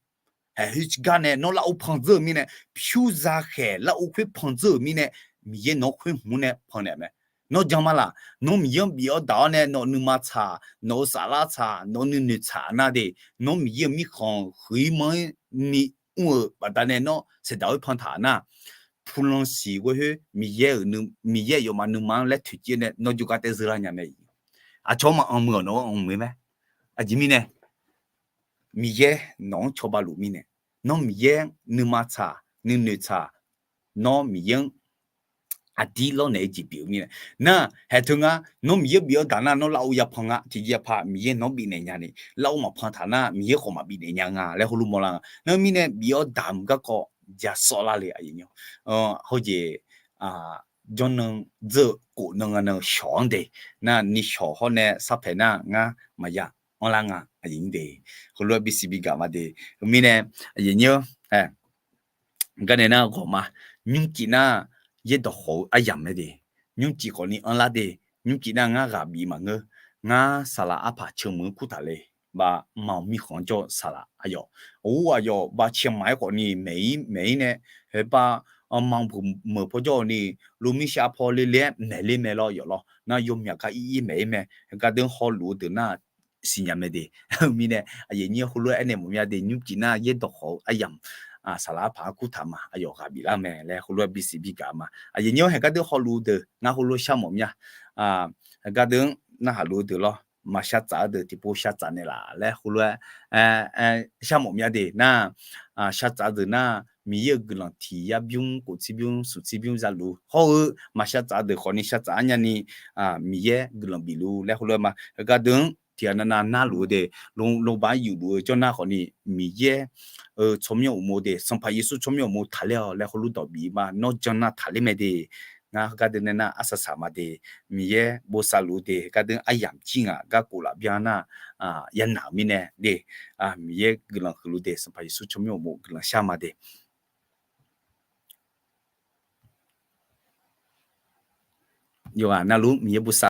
Haeq heugar nae nawr larghov pan dzeur-euq mirnae, pyur zakhaeq larghov khoer pan dzeur-euq mirnae, Miqyaer nawq-anr khoer hmq nae pan naeq mae. Nawr jan ma laq, nawr Miqyaer-anr bif-awr daq-awr nae nawq-eu nuima tsaq, nawq-eu saflar tsaq, nawq-eu nuinoeq tsaq nar de, nawr Miqyaer-euq mirkhanq huiq-ir manr-ir ni mr-eu baqdanae nawr saeqdaq khoer pan taq nar, pulan siq ghoer khoer Miqyaer-euq, Miqyaer aqyawfmaf nuima-anr laer toeqciv nae nawr jawrgar taev zeur lar nya mae. Aqcawq-anr maqanq muiq-awq, nawq-anr anq muiq mae. Aqjeq mirnae Miqyaer nawq-anr cawba luf mirnae, nawr Miqyaer nuima tsaq, nuinoeq tsaq, nawr Miqyaer-anr aqdir lawrnaeq-eu jeq pyeuf-eu mirnae. Nar, haeq teu ngar, nawr Miqyaer bif-awr daq nar nawr larghov yapan nga. Tiqjeq aqpaq Miqyaer nawq-anr bifnaeq nyani, larghov maqpan taq nar Miqyaer khawf maqbif naeq nya nga laer heulof mawrlar nga. Nar-eu mirnae bif-awr damq garkawv ja sawvlar le aqyuif nyir. Hawr jeq jawrnan dzeur-eu khof nan nga nan shawq-anr de, nar ni shawq hawr nae sarpaeq nar ngar maqya anrlar nga aqyuif nyir de. Heulof-aer bisiq bigaq ma de. Heu mirnae aqyuif nyir-eu, garnae nar ghawq ma. Nymrcif nar yaerdawq khawf-eu aryamq mae de. Nymrcif khawfni anrlar de. Nymrcif nar ngar ghaq bif maqngeur. Ngar saqlaq arpaq ceumuiq-anr kurtaq le. Bavmawq mirkhanq-anr jawr-eu saqlaq aqyawf, ur aqyawf bavciq maq-aer khawfni maeq-ir maeq-ir nae, haeqbav mawq meuq paw jawr-eu ni, lomirshav paw le le-aer maeq ler mae lawr yawf lawr. Nar yawmyaq gar ir ir maeq-ir mae. Heugar deuq-anr hawluf-eu deuq nar siqnya mae de. Heu mirnae aqyuif nyir heulof-aer aernaeq mawf mya de, nymrcif nar yaerdawq khawf-eu aryamq, saqlaq arpaq-anr kurtaq ma, aqyawf ghaq biflar mae laer heulof-aer bisiq bigaq ma. Aqyuif nyir heugar deuq hawluf-eu deuq ngar heulof shar mawf mya. Heugar deuq-anr narhaq luf-eu deuq lawr, maqshar tsaf-eu deuq tiqpov shar tsaf naeqlaf laer heulof-aer shar mawf mya de nar, shar tsaf-eu deuq nar, Miqyaer-euq guiqlanq tiq yar bymr khof tserbymr smq tserbymr zaluf hawr-eu, maqshar tsaf-eu deuq khawfni shar tsaf-ar nyani, Miqyaer guiqlanq bifluf laer heulof-aer ma. Heugar deuq-anr tiqghaq navnav narluf-eu de, lobaq-anr yufluf-eu jawrnar khawfni, Miqyaer-euq tsawrmyanr uqmov de, Sanqpaq Yeqsur tsawrmyanr uqmov taqler-awq laer heulof dawq bif ma. Nawr jan nar taqler mae de. Ngar heugar deuq nae nar arsaq saq ma de. Miqyaer bosav luf-eu de, heugar deuq-anr aryamq jir ngaq garkawv laf byan nar, yanaq-euq mirnae de. Miqyaer guiqlanq huiqluf de, Sanqpaq Yeqsur tsawrmyanr uqmov guiqlanq shar ma de. Yawqghaq navluf Miqyaer bosav